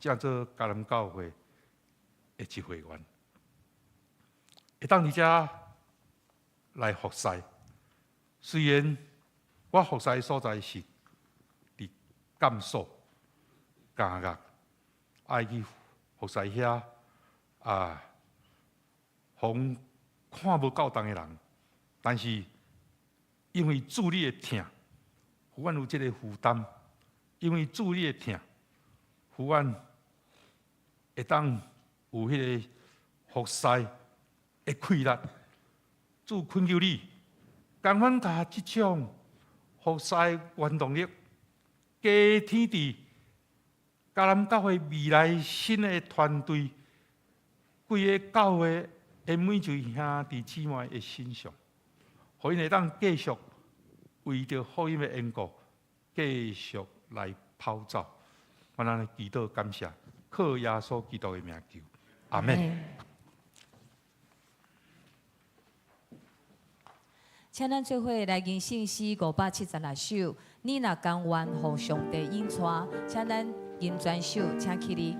正做迦南教會的一會員，會當佇遮來服侍。雖然我服侍的所在是佇監所監獄，愛去服侍遐啊，予看無夠重的人，但是因為主你的疼，予阮有這个負擔；因為主你的疼，予阮會當有彼个服侍的氣力。主懇求你，共阮共這種服侍原動力，加添佇迦南教會未來新的團隊，規个教會的每一位兄弟姊妹的身上，予𪜶會當繼續為著福音的緣故，繼續來跑走。我咱來祈禱感謝，靠耶穌基督的名求，阿們。
請咱做伙來吟聖詩576首。你若甘願予上帝引帶，請咱吟全首，請起立。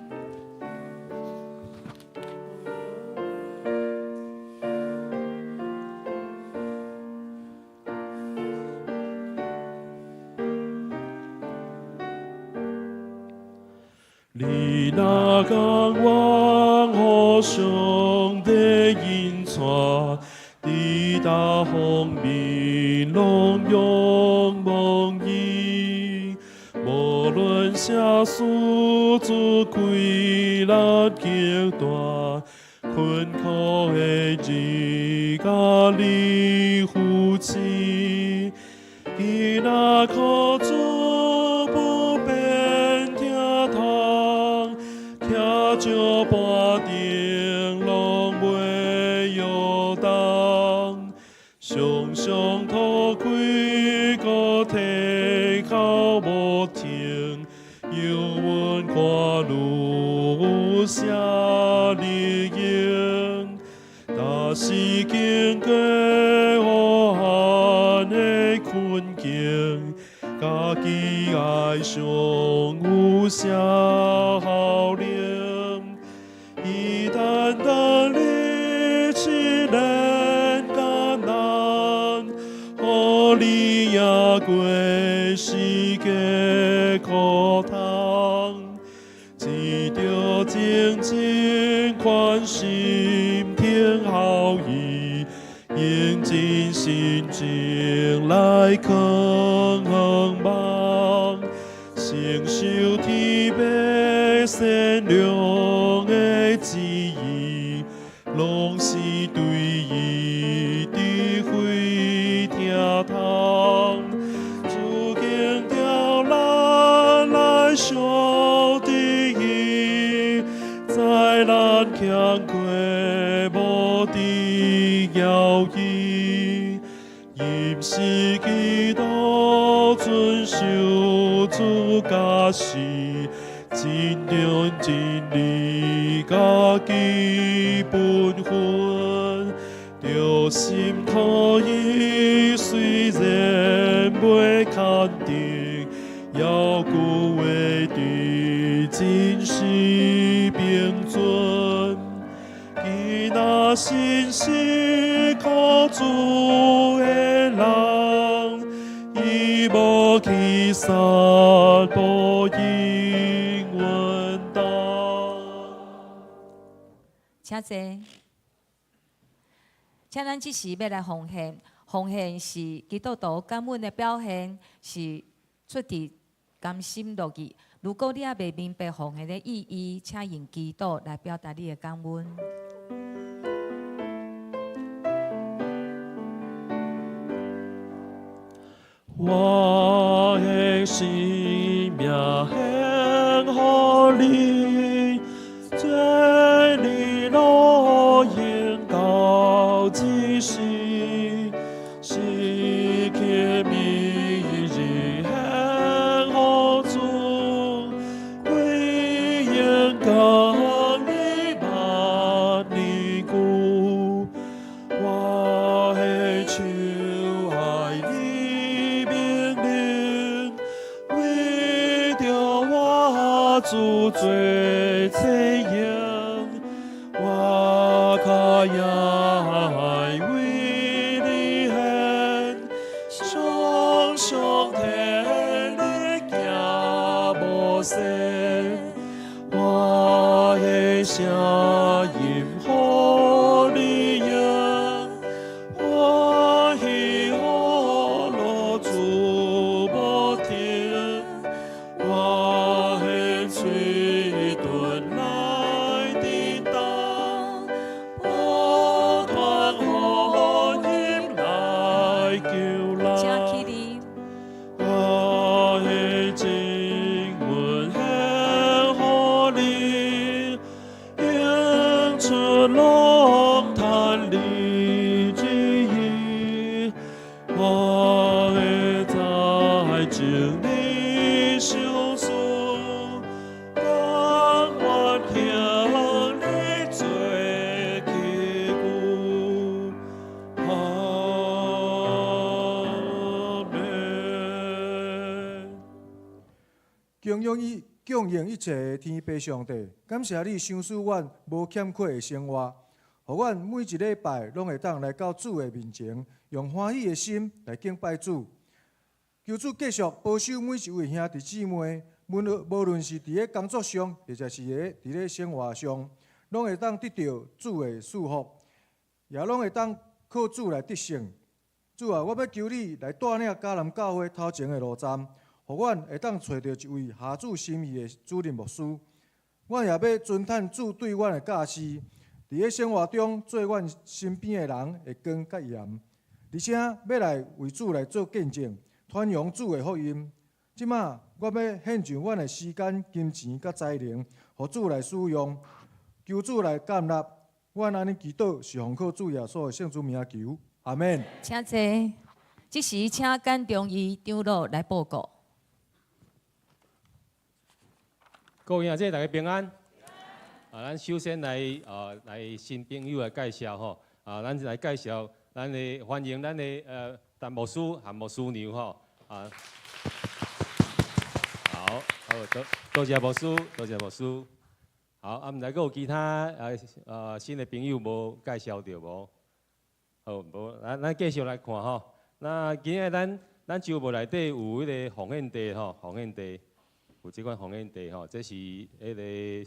你若甘願予上帝引帶，佇逐方面攏仰望伊，無論啥事主氣力極大，困苦的日共你扶持，伊若靠主不變聽通，徛石盤頂攏袂搖動，常常塗開閣提口無停，猶阮看愈啥利用，若是經過黑暗的困境，家己愛上有啥效能？伊單單你試煉艱難，予你贏過世界苦痛，藉著靜靜寬心聽候伊，用真心情來囥向望，承受天父善良的旨意，攏是對伊智慧聽通。主強調咱來相知伊，知咱行過無佇搖伊，伊毋是基督遵守主教示，盡忠盡力家己本分，著心靠伊，雖然袂確定，猶閣會佇真實並存。若信實靠主的人，伊無去殺無應允當。
請坐。請咱這時欲來奉獻，奉獻是基督徒感恩的表現，是出自甘心樂意。如果你猶未明白奉獻的意義，請用祈禱來表達你的感恩。
我的生命獻予你，做你路用到這世，時刻每日獻予主，歸榮降你萬年久。我的手愛你命令，為著我主做冊用，我跤也愛為你獻，常常替你行無線，我的聲音予你用，歡喜好樂主無停，我的喙唇來振動，不斷福音來求人。
請起立。
我的經文獻予你，湧出攏趁你旨意，我的才情你賞賜，甘願向你做器具。阿們。
敬仰一切的天父上帝，感謝你賞賜阮無欠缺的生活，予阮每一禮拜攏會當來到主的面前，用歡喜的心來敬拜主。求主繼續保守每一位兄弟姊妹，無論是佇咧工作上，或者是佇咧生活上，攏會當得著主的祝福，也攏會當靠主來得勝。主啊，我欲求你來帶領迦南教會頭前的路站，予阮會當揣著一位合主心意的主任牧師。阮也欲遵趁主對阮的教示，佇咧生活中做阮身邊的人的光佮鹽，而且欲來為主來做見證，傳揚主的福音。這馬我欲獻上阮的時間、金錢佮才能，予主來使用，求主來接納。阮按呢祈禱，是奉靠主耶穌的聖主名求，阿們。
請坐。這時請簡中義長老來報告。
各位兄弟，大家平安。啊，咱首先來新朋友來介紹吼。啊，咱來介紹咱的歡迎咱的陳牧師和牧師娘吼。啊，好，好，多謝牧師，多謝牧師。好，啊，毋知閣有其他新的朋友無介紹著無？好，無，咱繼續來看吼。那今仔咱週末內底有彼个奉獻袋吼，奉獻袋有這款奉獻袋吼，這是彼个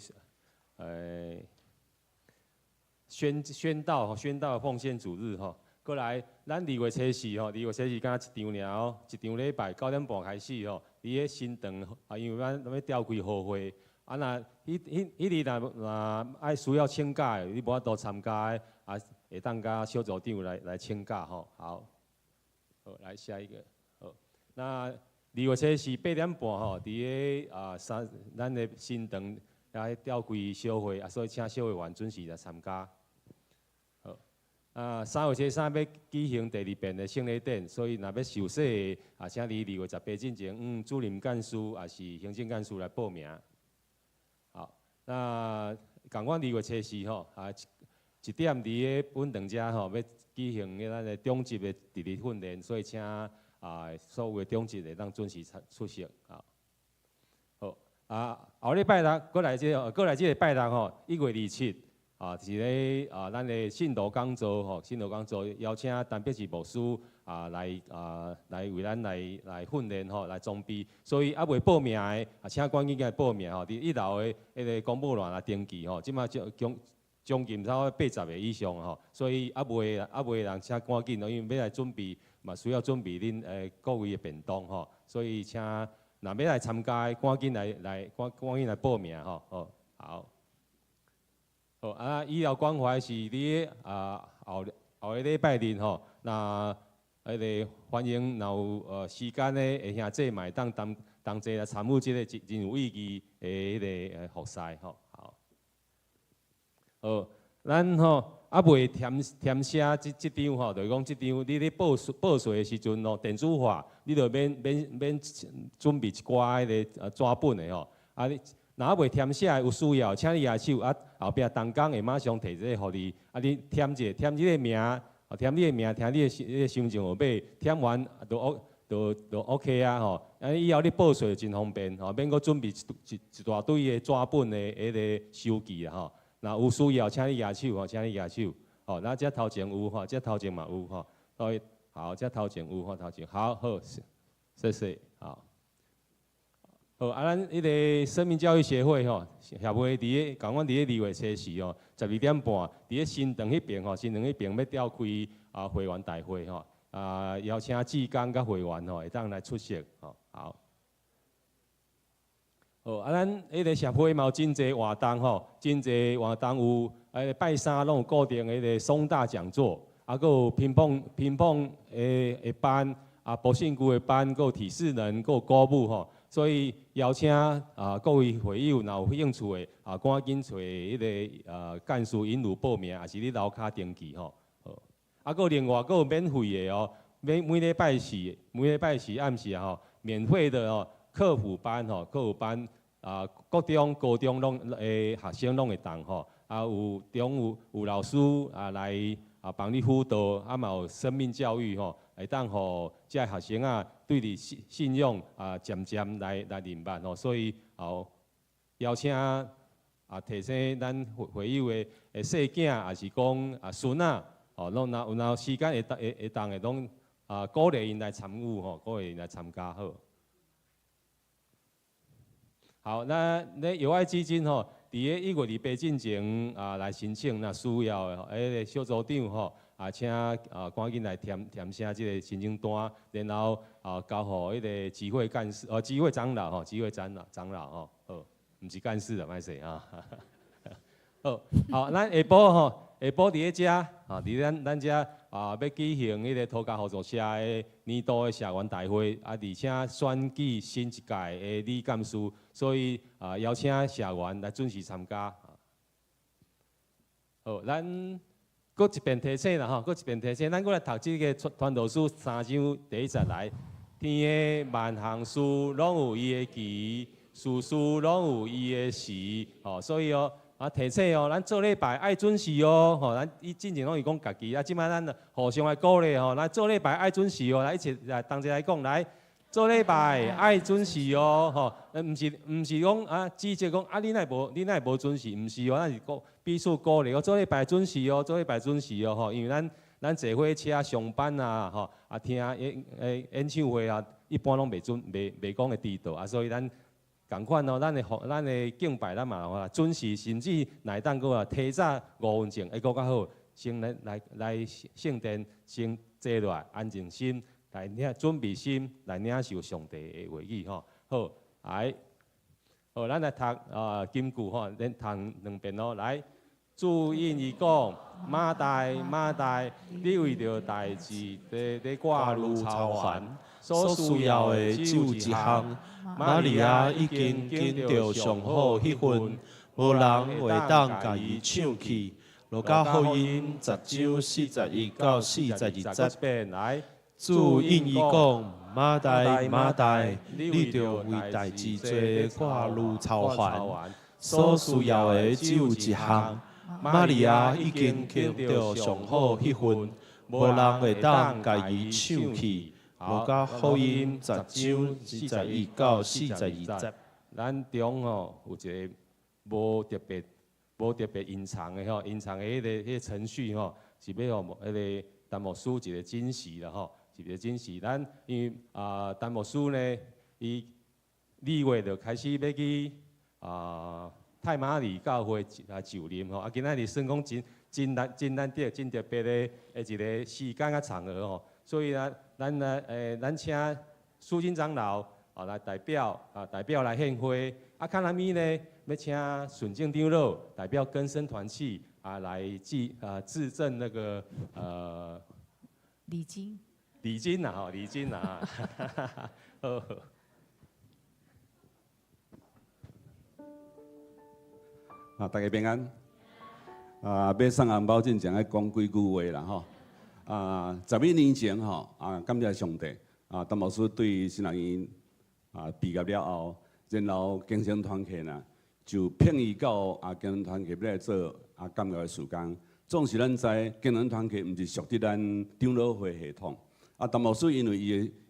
宣道奉獻主日吼。過來，咱二月初四吼，二月初四敢若一場爾哦，一場禮拜9點半開始吼，佇咧新堂啊，因為咱欲召開和會，啊若彼日若愛需要請假的，你無法度參加的，啊會當佮小組長來請假吼。好，好，來下一個，好，那二月初四8點半吼，佇咧啊三咱的新堂來召開小會，啊所以請小會員準時來參加。好，啊3月初三欲舉行第二遍的聖禮典，所以若欲受洗的，啊請佇2月18進前，主任幹事抑是行政幹事來報名。好，那仝款二月初四吼，啊1點佇咧本堂遮吼，欲舉行咱的長執的值日訓練，所以請所有的長執會當準時出席。好，好啊，後禮拜六閣來這個，閣來這個拜六吼，1月27，啊，是咧啊，咱的信徒講座吼，信徒講座邀請陳碧志牧師啊來啊來為咱來來訓練吼，來裝備。所以猶未報名的啊，請趕緊來報名吼。佇一樓的彼个公布欄來登記吼，這馬將將近差不多80個以上吼，所以猶未人請趕緊哦，因為欲來準備嘛需要準備恁各位的便當吼，所以請若欲來參加的，趕緊來來趕趕緊來報名吼，好，好。好啊，醫療關懷是佇啊後後个禮拜日吼，若彼个歡迎若有時間的會兄姊嘛會當同同齊來參與這个真真有意義的彼个服侍吼，好。好，咱吼猶未填填寫這這張吼，就是講這張你咧報稅報稅的時陣吼，電子化，你就免免免準備一寡彼个紙本的吼，啊你。若猶未填寫的有需要，請你舉手啊！後壁同工會馬上提這个予你，啊，你填者填你的名，填你的名，填你的彼个身份證號碼，填完就 O 就就 OK 啊吼！啊，以後你報稅真方便吼，免閣準備一一一大堆的紙本的彼个收據啦吼。若有需要，請你舉手吼，請你舉手。吼，咱這頭前有吼，這頭前嘛有吼。所以好，這頭前有吼，頭前好好，謝謝，好。好，啊，咱彼个生命教育協會吼，協會佇咧，仝款佇咧二月初四吼，12點半，佇咧新庄彼邊吼，新庄彼邊欲召開啊會員大會吼，啊邀請志工佮會員吼，會當來出席吼，好。好，啊，咱彼个協會嘛有真濟活動吼，真濟活動有，啊拜三攏有固定的彼个松大講座，啊，閣有乒乓乒乓的的班，啊，博信區的班，閣有體適能，閣有歌舞吼。所以邀請啊各位會友，若有興趣的啊，趕緊揣彼个幹事引路報名，抑是你樓跤登記吼。好，啊，閣另外閣有免費的哦，每每禮拜四，每禮拜四暗時吼，免費的哦，課輔班吼，課輔班啊，國中、高中攏的學生攏會當吼，啊有中有有老師啊來啊幫你輔導，啊嘛有生命教育吼，會當予這學生啊對你信信仰啊漸漸來來認捌吼，所以哦邀請啊提醒咱會會友的的細囝，抑是講啊孫仔，吼，攏若有若有時間會當會會當的攏啊鼓勵𪜶來參與吼，鼓勵𪜶來參加好。好，那咧友愛基金吼，佇咧1月28進前啊來申請，若需要的吼，彼个小組長吼啊，請啊趕緊來填填寫這个申請單，然後啊交予彼个集會幹事哦，集會長老吼，集會長老長老吼，好，毋是幹事的，歹勢啊。好，好，咱下晡吼，下晡佇咧遮，啊，佇咱咱遮啊，欲舉行彼个土家合作社的年度的社員大會，啊，而且選舉新一屆的理監事，所以啊，邀請社員來準時參加。好，咱閣一遍提醒啦吼，閣一遍提醒，咱閣來讀這个傳道書三章第一節來。天的萬項事攏有伊的期，事事攏有伊的時，吼，所以哦。啊，提醒哦，咱做禮拜愛準時哦，吼，咱以進前攏是講家己，啊，這擺咱互相來鼓勵吼，來做禮拜愛準時哦，來一齊來同齊來講，來做禮拜愛準時哦，吼，毋是毋是講啊，指責講啊，你哪會無你哪會無準時？毋是哦，咱是鼓彼此鼓勵，做禮拜準時哦，做禮拜準時哦，吼，因為咱咱坐火車上班啊，吼，啊聽演演唱會啊，一般攏袂準袂袂講會遲到啊，所以咱。仝款哦，咱的咱的敬拜咱嘛吼準時，甚至若會當閣啊提早5分鐘，會閣較好。先來來來聖殿，先坐落來，安靜心來領準備心來領受上帝的話語吼。好，來，好，咱來讀啊金句吼，連讀兩遍哦。來，主應伊講，馬大馬大，你為著代誌咧咧掛慮操煩，
所需要的只有一項。瑪利亞已經揀著上好彼份，無人會當共伊搶去。路加福音10章41到42節。
來，
主應伊講：馬大馬大，你著為代誌濟掛慮操煩，所需要的只有一項。瑪利亞已經揀著上好彼份，無人會當共伊搶去。路加福音10章41到42節。
咱中吼有一个無特別無特別隱藏的吼，隱藏的彼個程序吼，是欲予彼個陳牧師一個驚喜啦吼，是一個驚喜。咱因為啊，陳牧師呢，伊2月就開始欲去啊太馬里教會來就任吼，啊，今仔日算講真真難真難得真特別的一個時間佮場合吼，所以呢，咱來咱請蘇金長老啊來代表啊代表來獻花，啊，較那物呢，欲請順正長老代表更生團契啊來致啊致贈那個
禮金，
禮金啦吼，禮金啦，好。
啊，大家平安。啊，欲送紅包進前愛講幾句話啦吼。啊，11年前吼，啊，感謝上帝，啊，陳牧師對新學院啊畢業了後，然後更生團契呢，就聘伊到啊更生團契欲來做啊監獄的事工。總是咱知更生團契毋是屬佇咱長老會系統。啊，陳牧師因為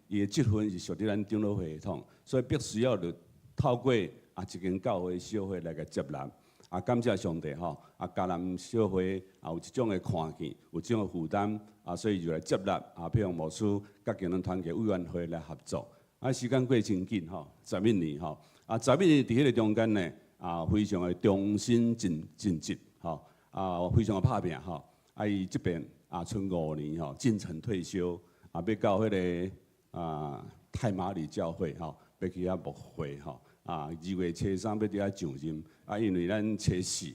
伊的職分是屬佇咱長老會系統，所以必須要就透過啊一間教會小會來共接納。啊，感謝上帝吼！啊，迦南小會啊有這種的看見，有這種的負擔，啊，所以就來接納啊，佩蓉牧師佮更生團契委員會來合作。啊，時間過真緊吼，十一年吼，啊，十一年佇彼個中間呢，啊，非常的忠心盡盡職吼，啊，非常的拍拚吼。啊，伊這邊啊，賰5年吼，進城退休，啊，欲到彼個啊太馬里教會吼，欲去遐牧會吼。啊，2月初3欲佇遐上任，啊，因為咱初四，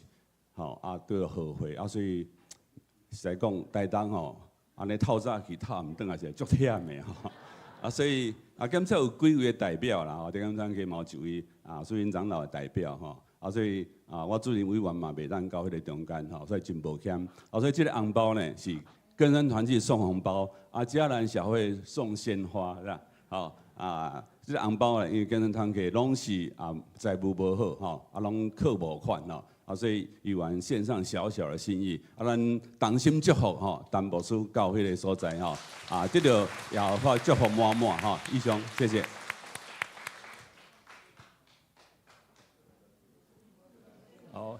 吼，啊，拄著賀會，啊，所以實在講，台東吼，按呢透早去透毋轉來是足忝的吼，啊，所以啊，檢測有幾位的代表啦，吼，佇剛才嘛有一位啊，蘇英長老的代表吼，啊，所以啊，我主任委員嘛袂當到彼個中間吼，所以真抱歉，啊，所以這個紅包呢是更生團契送紅包，啊，嘉蘭小會送鮮花，是吧？好啊。這個紅包呢，因為更生團契攏是啊財務無好吼，啊攏靠募款吼，啊所以委員獻上小小的心意，啊咱同心祝福吼，陳牧師到彼個所在吼，啊得著耶和華祝福滿滿吼，以上謝謝。
好。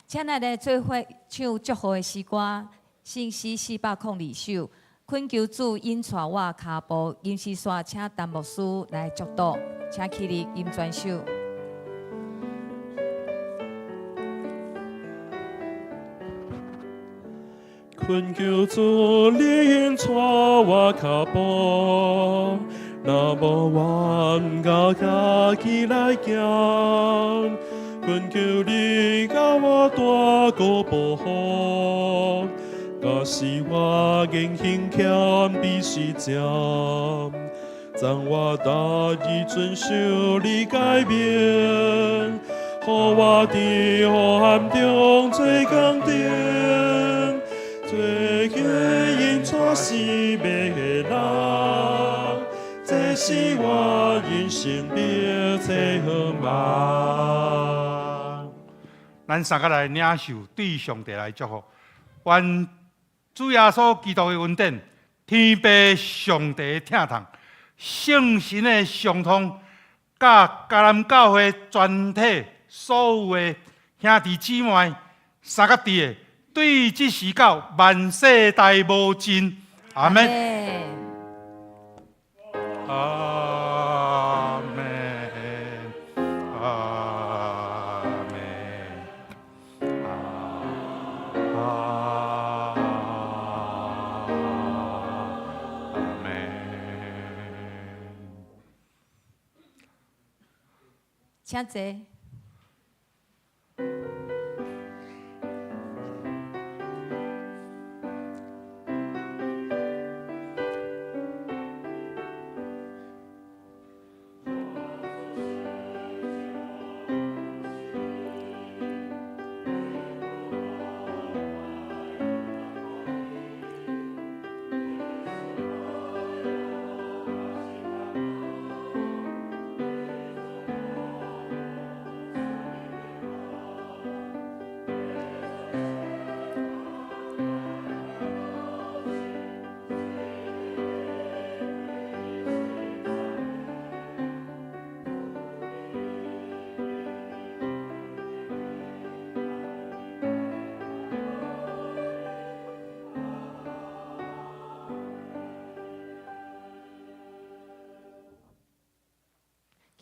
請咱來做伙唱祝福的詩歌，聖詩402首，懇求主引帶我跤步，吟詩煞請陳牧師來祝禱，請起立吟全首。
懇求主引帶我跤步，若無我毋敢家己來行。懇求你共我大個保護，假使我言行欠比時針，贈我逐日遵守你誡命，予我佇黑暗中做光燈，做個引帶生命的人，這是我人生必做好夢。
咱三個來領受對上帝來祝福，願主耶穌基督的恩典、天父上帝的疼痛、聖神的相通，佮迦南教會全體所有的兄弟姊妹，三個佇的，對這時到萬世代無盡，阿們。阿們，阿們，阿們。
請坐。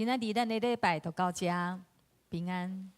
今仔日咱的禮拜就到這，平安。